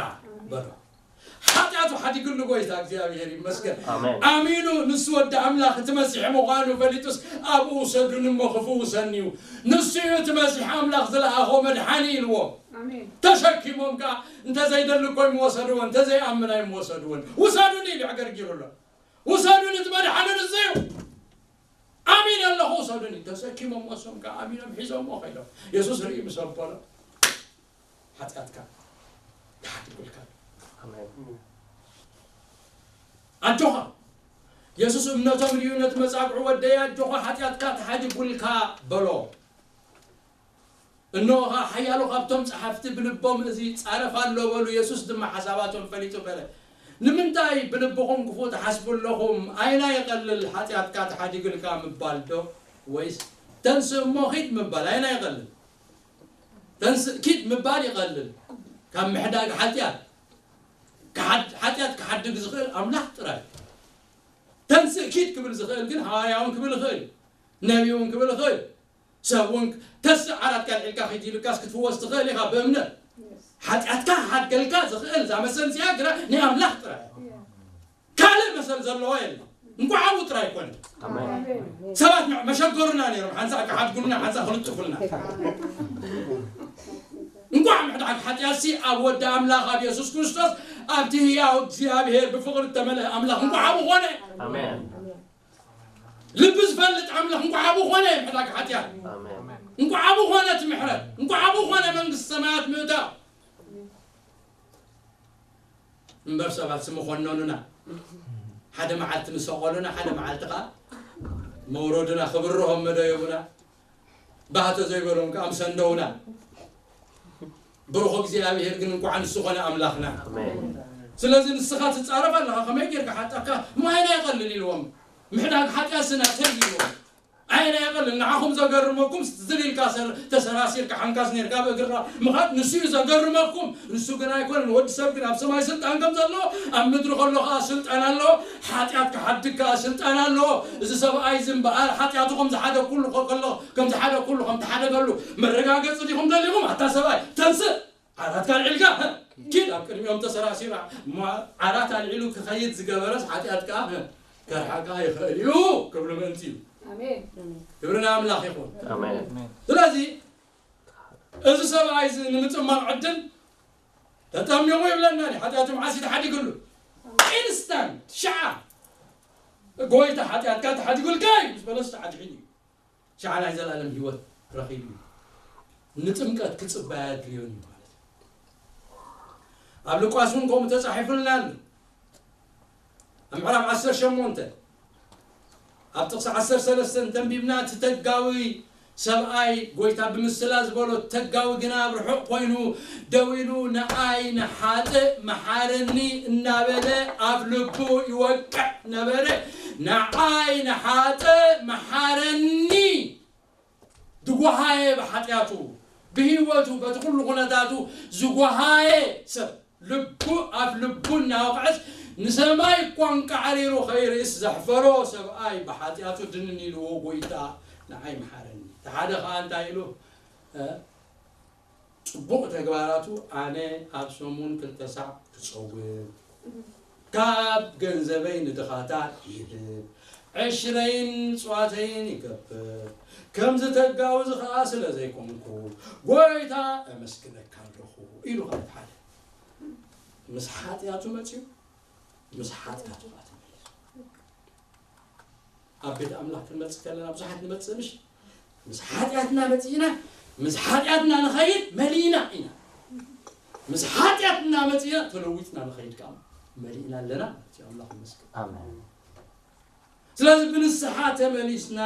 በሎ። ሓጢኣቱ ሓዲጉሉ ጎይታ እግዚኣብሔር ይመስገን። ኣሜን። ኣሚኑ ንሱ ወዲ ኣምላኽ እቲ መሲሕ ምዃኑ ፈሊጡስ ኣብኡ ውሰዱኒ እሞ ክፍውሰኒ እዩ። ንሱ እዩ እቲ መሲሕ ኣምላኽ ዝለኣኾ መድሓኒ ኢልዎ። ኣሜን። ተሸኪሞም ከኣ እንተዘይደሊ እኮ ይምወሰድዎ፣ እንተዘይኣምን ኣይምወሰድዎን። ውሰዱኒ ኢሉ ኣገርጊሩ ኣሎ። ውሰዱኒ እቲ መድሓኒ ንሱ እዩ። ኣሚነ ኣለኹ ውሰዱኒ። ተሰኪሞም ወሶም ከኣ ኣሚኖም ሒዞምዎ ከይዶም። የሱስ ርእዩ ምስ ኣበሎ ሓጢኣትካ ተሓዲጉልካ። ኣሜን። ኣጆኻ። የሱስ እምነቶም ርእዩ ነቲ መጻግዒ ወደይ ኣጆኻ ሓጢኣትካ ተሓዲጉልካ በሎ። እንሆ ኸኣ ሓያሎ ካብቶም ጸሓፍቲ ብልቦም እዚ ይጻረፍ ኣሎ በሉ። የሱስ ድማ ሓሳባቶም ፈሊጡ በለ። ንምንታይ ብልብኹም ክፉእ ትሓስቡ ኣለኹም? ኣየናይ ይቐልል ሓጢኣትካ ተሓዲጉልካ ምባል ዶ ወይስ ተንስእ እሞ ኺድ ምባል? ኣየናይ ይቐልል? ተንስእ ኪድ ምባል ይቐልል ካብ ምሕዳግ ሓጢኣት። ክሓድ-፣ ሓጢኣት ክሓድግ ዝኽእል ኣምላኽ ጥራይ። ተንስእ ኪድ ክብል ዝኽእል ግን ሃዋርያ እውን ክብል ይኽእል፣ ነቢ እውን ክብል ይኽእል። ሰብ እውን ተንስእ ዓራትካ ኣልዒልካ ኺድ ኢሉካስ ክትፍወስ ትኽእል ኢኻ ብእምነት። ሓጢኣትካ ክሓድገልካ ዝኽእል እዛ መሰል እዚኣ ግና ናይ ኣምላኽ ጥራይ እያ። ካልእ መሰል ዘለዎ የለን። እንቋዕ ኣብኡ ጥራይ ኣይኮነን። ኣሜን። ሰባት መ-፣ መሸገሩና ነይሮም፣ ሓንሳእ ክሓድጉልና፣ ሓንሳእ ክልጥፉልና። እንቋዕ ምሕዳግ ሓጢኣትሲ ኣብ ወዲ ኣምላኽ ኣብ የሱስ ክርስቶስ ኣብቲ ህያው እግዚኣብሔር ብፍቕሪ እተመልአ ኣምላኽ እንቋዕ ኣብኡ ኾነ። ኣሜን። ልቢ ዝፈልጥ ኣምላኽ እንቋዕ ኣብኡ ኾነ ምሕዳግ ሓጢኣት። ኣሜን። እንቋዕ ኣብኡ ኾነ እቲ ምሕረት። እንቋዕ ኣብኡ ኾነ መንግስቲ ሰማያት ምእታው። እምበር ሰባት ስም ኾነኑና። ሓደ መዓልቲ ምስ ሰቐሉና፣ ሓደ መዓልቲ ኸዓ መውረዱና ክብርሆም መደየቡና። ባህተ ዘይበሎም ከኣ ምስ ሰንደውና። ብሩኽ እግዚኣብሔር ግን እንቋዕ ንሱ ኾነ ኣምላኽና። ኣሜን። ስለዚ ንስኻ ትጻረፍ ኣለኻ፣ ከመይ ጌርካ ሓጣካ? ማይና ይቐልል ኢልዎም። ምሕዳግ ሓጢኣት ስና ተይ ኢልዎም። ኣየና ይቐልል? ንዓኹም ዘገርመኩም ዝል ኢልካ ሰር-፣ ተሰራሲርካ ሓንካስ ኔርካ ብእግርኻ ምኻድ ንሱ እዩ ዘገርመኩም። ንሱ ግን ኣይኮነን። ወዲ ሰብ ግን ኣብ ሰማይ ስልጣን ከም ዘለዎ ኣብ ምድሪ ከሎ ከኣ ስልጣን ኣለዎ። ሓጢኣት ክሓድግ ከኣ ስልጣን ኣለዎ። እዚ ሰብኣይ እዚ እምበኣር ሓጢኣቱ ከም ዝሓደ ኩሉ ከ-፣ ከሎ ከም ዝሓደ ኩሉ ከም ተሓደገሉ መረጋገጺ ዲኹም ደሊኹም? ኣታ ሰብኣይ ተንስእ፣ ዓራትካ ኣልዒልካ ኪድ ኣብ ቅድሚኦም ተሰራሲራ። እሞ ዓራት ኣልዒሉ ክኸይድ ዝገበረስ ሓጢኣት ከኣ ከርሓቃ ይኽእል እዩ ክብሉ ምእንቲ እዩ። ኣሜን። ክብሪ ንኣምላኽ ይኹን። ኣሜን። ስለዚ እዚ ሰብኣይ እዚ ንምጽማቕ ዕድል ተጠሚቑ ይብለና እዩ። ሓጢኣቱ መዓስ እዩ ተሓዲግሉ? ኢንስታንት፣ ሽዓ። ጎይታ ሓጢኣትካ ተሓዲጉልካ እዩ ምስ በለስ ተሓዲጉ እዩ። ሽዓ ናይ ዘላለም ህይወት ረኺቡ እዩ። ንጥምቀት ክጽበያ ኣድልዮን እዩ ማለት እዩ። ኣብ ሉቃስ እውን ከምኡ ተጻሒፉልና ኣሎ። ኣብ ምዕራፍ ዓሰርተ ሸሞንተ ኣብ ጥቕሲ ዓሰርተ ሰለስተ እንተንቢብና፣ እቲ ተጋዊ ሰብኣይ ጎይታ ብምስላ ዝበሎ፣ እቲ ተጋዊ ግና ኣብ ርሑቕ ኮይኑ ደው ኢሉ፣ "ንኣይ ንሓጥእ መሓረኒ" እናበለ ኣብ ልቡ ይወቅዕ ነበረ። "ንኣይ ንሓጥእ መሓረኒ" ዝጓሃየ ብሓጢኣቱ፣ ብህይወቱ፣ በቲ ኩሉ ኩነታቱ ዝጓሃየ ሰብ፣ ልቡ፣ ኣፍ ልቡ እናወቕዐስ ንሰማይ እኳ እንቃዕሪሩ ኸይርእስ ዘሕፈሮ ሰብኣይ ብሓጢኣቱ ድንን ኢልዎ፣ "ጎይታ ንዓይ መሓረኒ።" እቲ ሓደ ኸዓ እንታይ ኢሉ? እ? ጽቡቕ ተግባራቱ፣ ኣነ ኣብ ሰሙን ክልተ ሳዕ ክጸውም፣ ካብ ገንዘበይ ንድኻታት ይህብ፣ ዕሽረይን ምጽዋተይን ይገብር፣ ከም ዝተጋውዝ ኸኣ ስለ ዘይኮንኩ፣ ጐይታ፣ ኣመስግነካ ኣለኹ ኢሉ። ካብ ሓደ ምስ ሓጢኣቱ መጺኡ፣ ምስ ሓጢኣቱ ኸኣ ተመሊሱ። ኣብ ቤት ኣምላኽ ክንመጽእ ከለና ብዙሓት ንመጽእ፣ ምሽ? ምስ ሓጢኣትና መጺእና፣ ምስ ሓጢኣትና ንኸይድ መሊእና ኢና። ምስ ሓጢኣትና መጺእና፣ ተለዊጥና ንኸይድ ከኣ መሊእና ኣለና ማለት እዩ። ኣምላኽ ይመስገን። ኣሜን። ስለዚ ብንስሓ ተመሊስና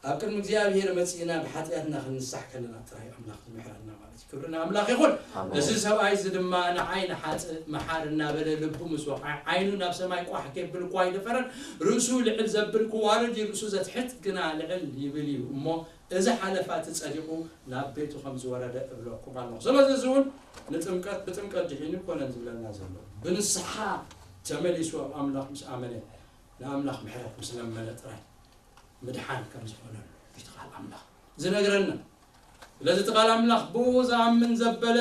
ኣብ ቅድሚ እግዚኣብሔር መጺእና ብሓጢኣትና ክንንሳሕ ከለና ጥራይ ኣምላኽ ዝምሕረና ማለት እዩ። ክብሪ ንኣምላኽ ይኹን። ኣሜን። እዚ ሰብኣይ እዚ ድማ ንዓይ ንሓጥእ መሓር እናበለ ልቡ ምስ ወቕዐ ዓይኑ ናብ ሰማይ ቋሕ ኬብል እኳ ኣይደፈረን። ርእሱ ልዕል ዘብል ክዋርድ እዩ፣ ርእሱ ዘትሕት ግና ልዕል ይብል እዩ። እሞ እዚ ሓለፋ እቲ ጸዲቑ ናብ ቤቱ ከም ዝወረደ እብለኩም ኣለኹ። ስለዚ እዚ እውን ንጥምቀት፣ ብጥምቀት ድሒኑ ይኮነን ዝብለና ዘሎ። ብንስሓ ተመሊሱ ኣብ ኣምላኽ ምስ ኣመነ ንኣምላኽ ምሕረት ምስ ለመነ ጥራይ ምድሓን ከም ዝኾነሉ እቲ ቃል ኣምላኽ ዝነግረና። ስለዚ እቲ ቃል ኣምላኽ ብኡ ዝኣምን ዘበለ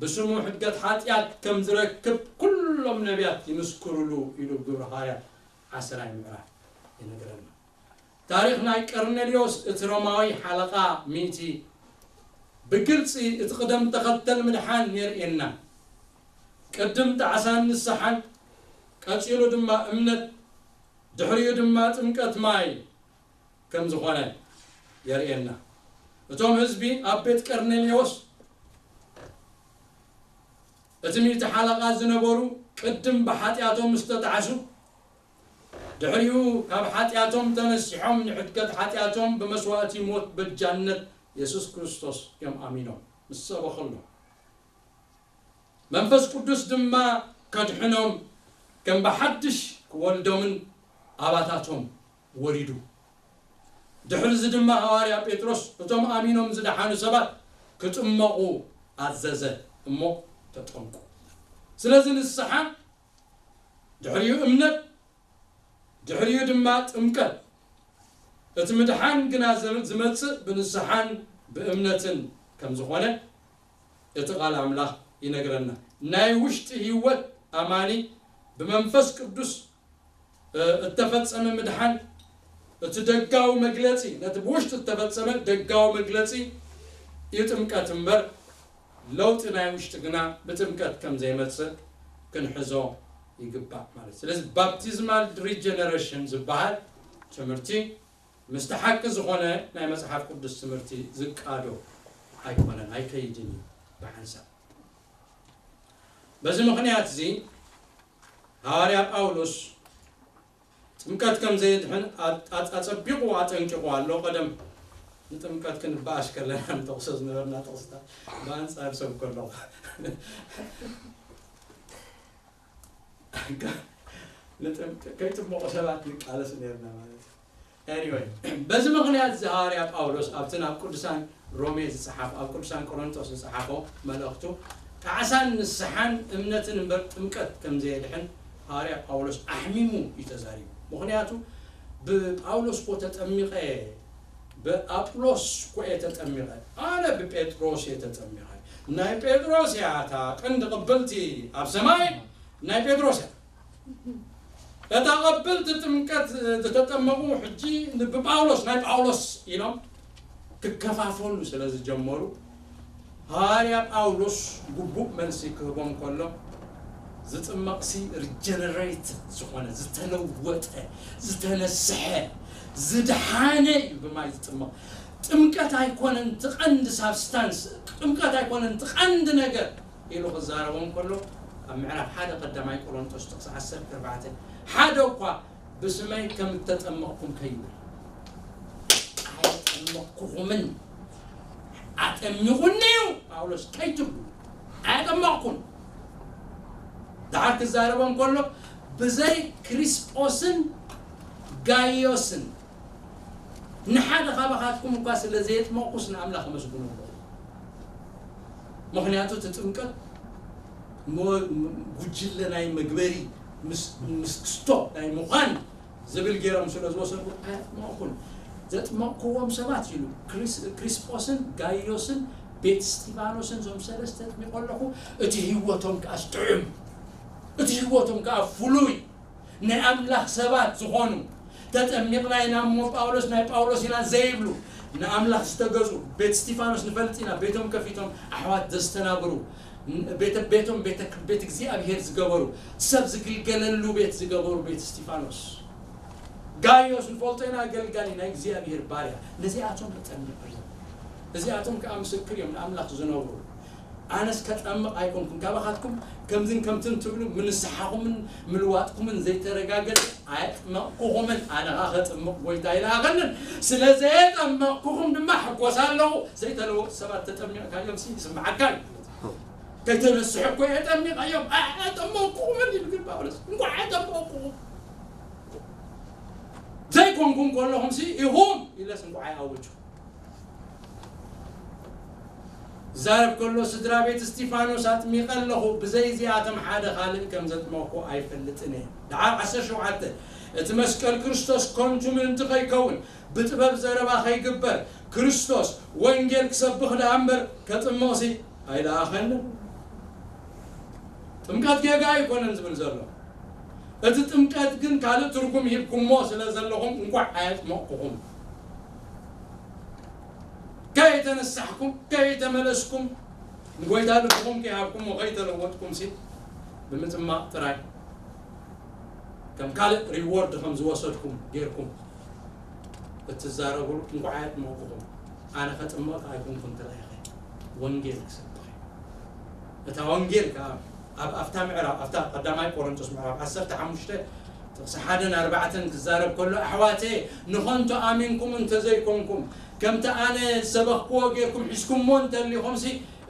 ብስሙ ሕድገት ሓጢኣት ከም ዝረክብ ኩሎም ነቢያት ይምስክሩሉ ኢሉ ግብሪ ሃዋርያት ዓስራይ ምዕራፍ ይነግረና። ታሪኽ ናይ ቀርኔልዮስ እቲ ሮማዊ ሓለቓ ሚእቲ ብግልጺ እቲ ቅደም ተኸተል ምድሓን የርእየና። ቅድም ጣዕሳን ንስሓን፣ ቀጺሉ ድማ እምነት፣ ድሕሪኡ ድማ ጥምቀት ማይ ከም ዝኾነ የርእየና። እቶም ህዝቢ ኣብ ቤት ቀርኔልዮስ እቲ ሚእቲ ሓለቓ ዝነበሩ ቅድም ብሓጢኣቶም ዝተጣዕሱ፣ ድሕሪኡ ካብ ሓጢኣቶም ተነሲሖም ንሕድገት ሓጢኣቶም ብመስዋእቲ ሞት በጃነት የሱስ ክርስቶስ እዮም ኣሚኖም ምስ ሰበኹሎም። መንፈስ ቅዱስ ድማ ከድሕኖም ከም ብሓድሽ ክወልዶምን ኣባታቶም ወሪዱ። ድሕሪ እዚ ድማ ሃዋርያ ጴጥሮስ እቶም ኣሚኖም ዝደሓኑ ሰባት ክጥመቑ ኣዘዘ እሞ ተጠምቁ። ስለዚ ንስሓ፣ ድሕሪኡ እምነት፣ ድሕሪኡ ድማ ጥምቀት። እቲ ምድሓን ግና ዝ-፣ ዝመጽእ ብንስሓን ብእምነትን ከም ዝኾነ እቲ ቃል ኣምላኽ ይነግረና። ናይ ውሽጢ ህይወት ኣማኒ ብመንፈስ ቅዱስ፣ እ፣ እተፈጸመ ምድሓን እቲ ደጋዊ መግለጺ፣ ነቲ ብውሽጢ እተፈጸመ ደጋዊ መግለጺ እዩ ጥምቀት እምበር፣ ለውጢ ናይ ውሽጢ ግና ብጥምቀት ከም ዘይመጽእ ክንሕዞ ይግባእ ማለት። ስለዚ ባፕቲዝማል ሪጀነሬሽን ዝበሃል ትምህርቲ ምስቲ ሓቂ ዝኾነ ናይ መጽሓፍ ቅዱስ ትምህርቲ ዝቃዶ ኣይኮነን፣ ኣይከይድን እዩ ብሓንሳብ። በዚ ምኽንያት እዚ ሃዋርያ ጳውሎስ ጥምቀት ከም ዘየድሕን ኣ-፣ ኣ-፣ ኣጸቢቑ ኣጠንቂቑ ኣሎ። ቀደም ንጥምቀት ክንበኣሽ ከለና ንጠቕሶ ዝነበርና ጥቕስታት ብኣንጻር ሰብ ከለኹ። ንጥምቀ-፣ ከይጥመቑ ሰባት ንቃለስ ነርና ማለት እዩ። ኤኒወይ፣ በዚ ምኽንያት እዚ ሃዋርያ ጳውሎስ ኣብቲ ናብ ቅዱሳን ሮሜ ዝጸሓፎ፣ ኣብ ቅዱሳን ቆሮንቶስ ዝጸሓፎ መልእኽቱ፣ ጣዕሳን ንስሓን እምነትን እምበር ጥምቀት ከም ዘየድሕን ሃዋርያ ጳውሎስ ኣሕሚሙ እዩ ተዛሪቡ። ምኽንያቱ ብጳውሎስ እኮ ተጠሚቐ፣ ብኣጵሎስ እኮ እየ ተጠሚቐ፣ ኣነ ብጴጥሮስ እየ ተጠሚቐ። ናይ ጴጥሮስ እያ እታ ቀንዲ ቅብልቲ ኣብ ሰማይ፣ ናይ ጴጥሮስ እያ። እታ ቀብልቲ ጥምቀት ዝተጠመቑ ሕጂ ብጳውሎስ፣ ናይ ጳውሎስ ኢሎም ክከፋፈሉ ስለ ዝጀመሩ፣ ሃዋርያ ጳውሎስ ግቡእ መልሲ ክህቦም ከሎ፣ ዝጥመቕሲ ሪጀነሬትድ ዝኾነ፣ ዝተለወጠ፣ ዝተነስሐ፣ ዝደሓነ እዩ ብማይ ዝጥመቕ። ጥምቀት ኣይኮነን እቲ ቀንዲ ሳብስታንስ፣ ጥምቀት ኣይኮነን እቲ ቀንዲ ነገር ኢሉ ክዛረቦም ከሎ፣ ኣብ ምዕራፍ ሓደ ቀዳማይ ቆሮንቶስ ጥቕሲ ዓሰርተ ኣርባዕተ፣ ሓደ እኳ ብስመይ ከም እተጠመቕኩም ከይብል፣ ኣየጠመቕኩኹምን፣ ኣጠሚቑኒ እዩ ጳውሎስ ከይትብሉ፣ ኣየጠመቕኩን። ደሓር ክዛረቦም ከሎ፣ ብዘይ ክሪስጶስን ጋይዮስን ንሓደ ካባኻትኩም እኳ ስለ ዘየጥመቕኩስ ንኣምላኽ ኣመስግኖ ኣለኹ። ምኽንያቱ እቲ ጥምቀት ሞ-፣ ጉጅለ ናይ መግበሪ ምስ-፣ ምስ ክስቶ ናይ ምዃን ዝብል ገይሮም ስለ ዝወሰዱ ኣየጥመቕኩን። ዘጥመቕኩዎም ሰባት ኢሉ ክሪስ-፣ ክሪስጶስን ጋይዮስን ቤት እስጢፋኖስን እዞም ሰለስተ ኣጥሚቖ ኣለኹ። እቲ ህይወቶም ከኣ ጥዑም፣ እቲ ህይወቶም ከኣ ፍሉይ፣ ናይ ኣምላኽ ሰባት ዝኾኑ፣ ተጠሚቕና ኢና እሞ ጳውሎስ ናይ ጳውሎስ ኢና ዘይብሉ፣ ንኣምላኽ ዝተገዙ፣ ቤት እስቲፋኖስ ንፈልጥ ኢና፣ ቤቶም ከፊቶም ኣሕዋት ዘስተናብሩ፣ ቤተ-፣ ቤቶም ቤተ-፣ ቤት እግዚኣብሔር ዝገበሩ፣ ሰብ ዝግልገለሉ ቤት ዝገበሩ ቤት እስቲፋኖስ። ጋዮስ ንፈልጦ ኢና፣ ኣገልጋሊ ናይ እግዚኣብሔር ባርያ። ነዚኣቶም ተጠሚቑ እዮም። እዚኣቶም ከኣ ምስክር እዮም ንኣምላኽ ዝነብሩ። ኣነስ ከጠምቕ ኣይኮንኩን፣ ካባኻትኩም ከምዝን ከምትን ትብሉ፣ ምንስሓኹምን ምልዋጥኩምን ዘይተረጋገጸ ኣየጥመቕኩኹምን። ኣነ ኸኣ ከጥምቕ ጐይታ ኣይለኣኸንን። ስለ ዘየጠመቕኩኹም ድማ ሕጎስ ኣለኹ። ዘይተለወጡ ሰባት ተጠሚቕካዮም ሲ ይስምዓካ እዩ። ከይተነስሑ እኮ እየ ጠሚቐዮም። ኣየጠመቕኩኹምን ኢሉ ግን ጳውሎስ፣ እንኳዕ ኣየጠመቕኩኹም። ዘይኮንኩም ከለኹም ሲ ኢኹም ኢለስ እንኳዕ ይኣውጅ። ዛረብ ከሎ፣ ስድራ ቤት እስቲፋኖስ ኣጥሚቐ ኣለኹ፣ ብዘይ እዚኣቶም ሓደ ካልእ ከም ዘጥመቕኩ ኣይፈልጥን እየ። ደሓር ዓሰርተ ሸውዓተ፣ እቲ መስቀል ክርስቶስ ከንቱ ምእንቲ ከይከውን፣ ብጥበብ ዘረባ ከይግበር፣ ክርስቶስ ወንጌል ክሰብኽ ደኣ እምበር ከጥምቕሲ ኣይለኣኸንን። ጥምቀት ጌጋ ኣይኮነን ዝብል ዘሎ። እቲ ጥምቀት ግን ካልእ ትርጉም ሂብኩሞ ስለ ዘለኹም እንኳዕ ኣየጥመቕኩኹም። ከይተነሳሕኩም፣ ከይተመለስኩም፣ ንጎይታ ልብኹም ከይሃብኩሞ፣ ከይተለወጥኩም ሲ ብምጥማቕ ጥራይ ከም ካልእ ሪዎርድ ከም ዝወሰድኩም ጌርኩም እትዛረቡሉ፣ እንኳዕ ኣየጥመቕኩኹም። ኣነ ከጥምቕ ኣይኮንኩን ተላኢኸ፣ ወንጌል ክሰብኽ። እታ ወንጌል ከኣ ኣብ፣ ኣብታ ምዕራፍ፣ ኣብታ ቀዳማይ ቆሮንቶስ ምዕራፍ ዓሰርተ ሓሙሽተ ጥቕሲ ሓደን ኣርባዕተን ክዛረብ ከሎ፣ ኣሕዋተየ፣ ንኸንቱ ኣሚንኩም እንተዘይኮንኩም፣ ከምቲ ኣነ ዝሰበኽክዎ ጌርኩም ሒዝኩምዎ እንተሊኹምሲ፣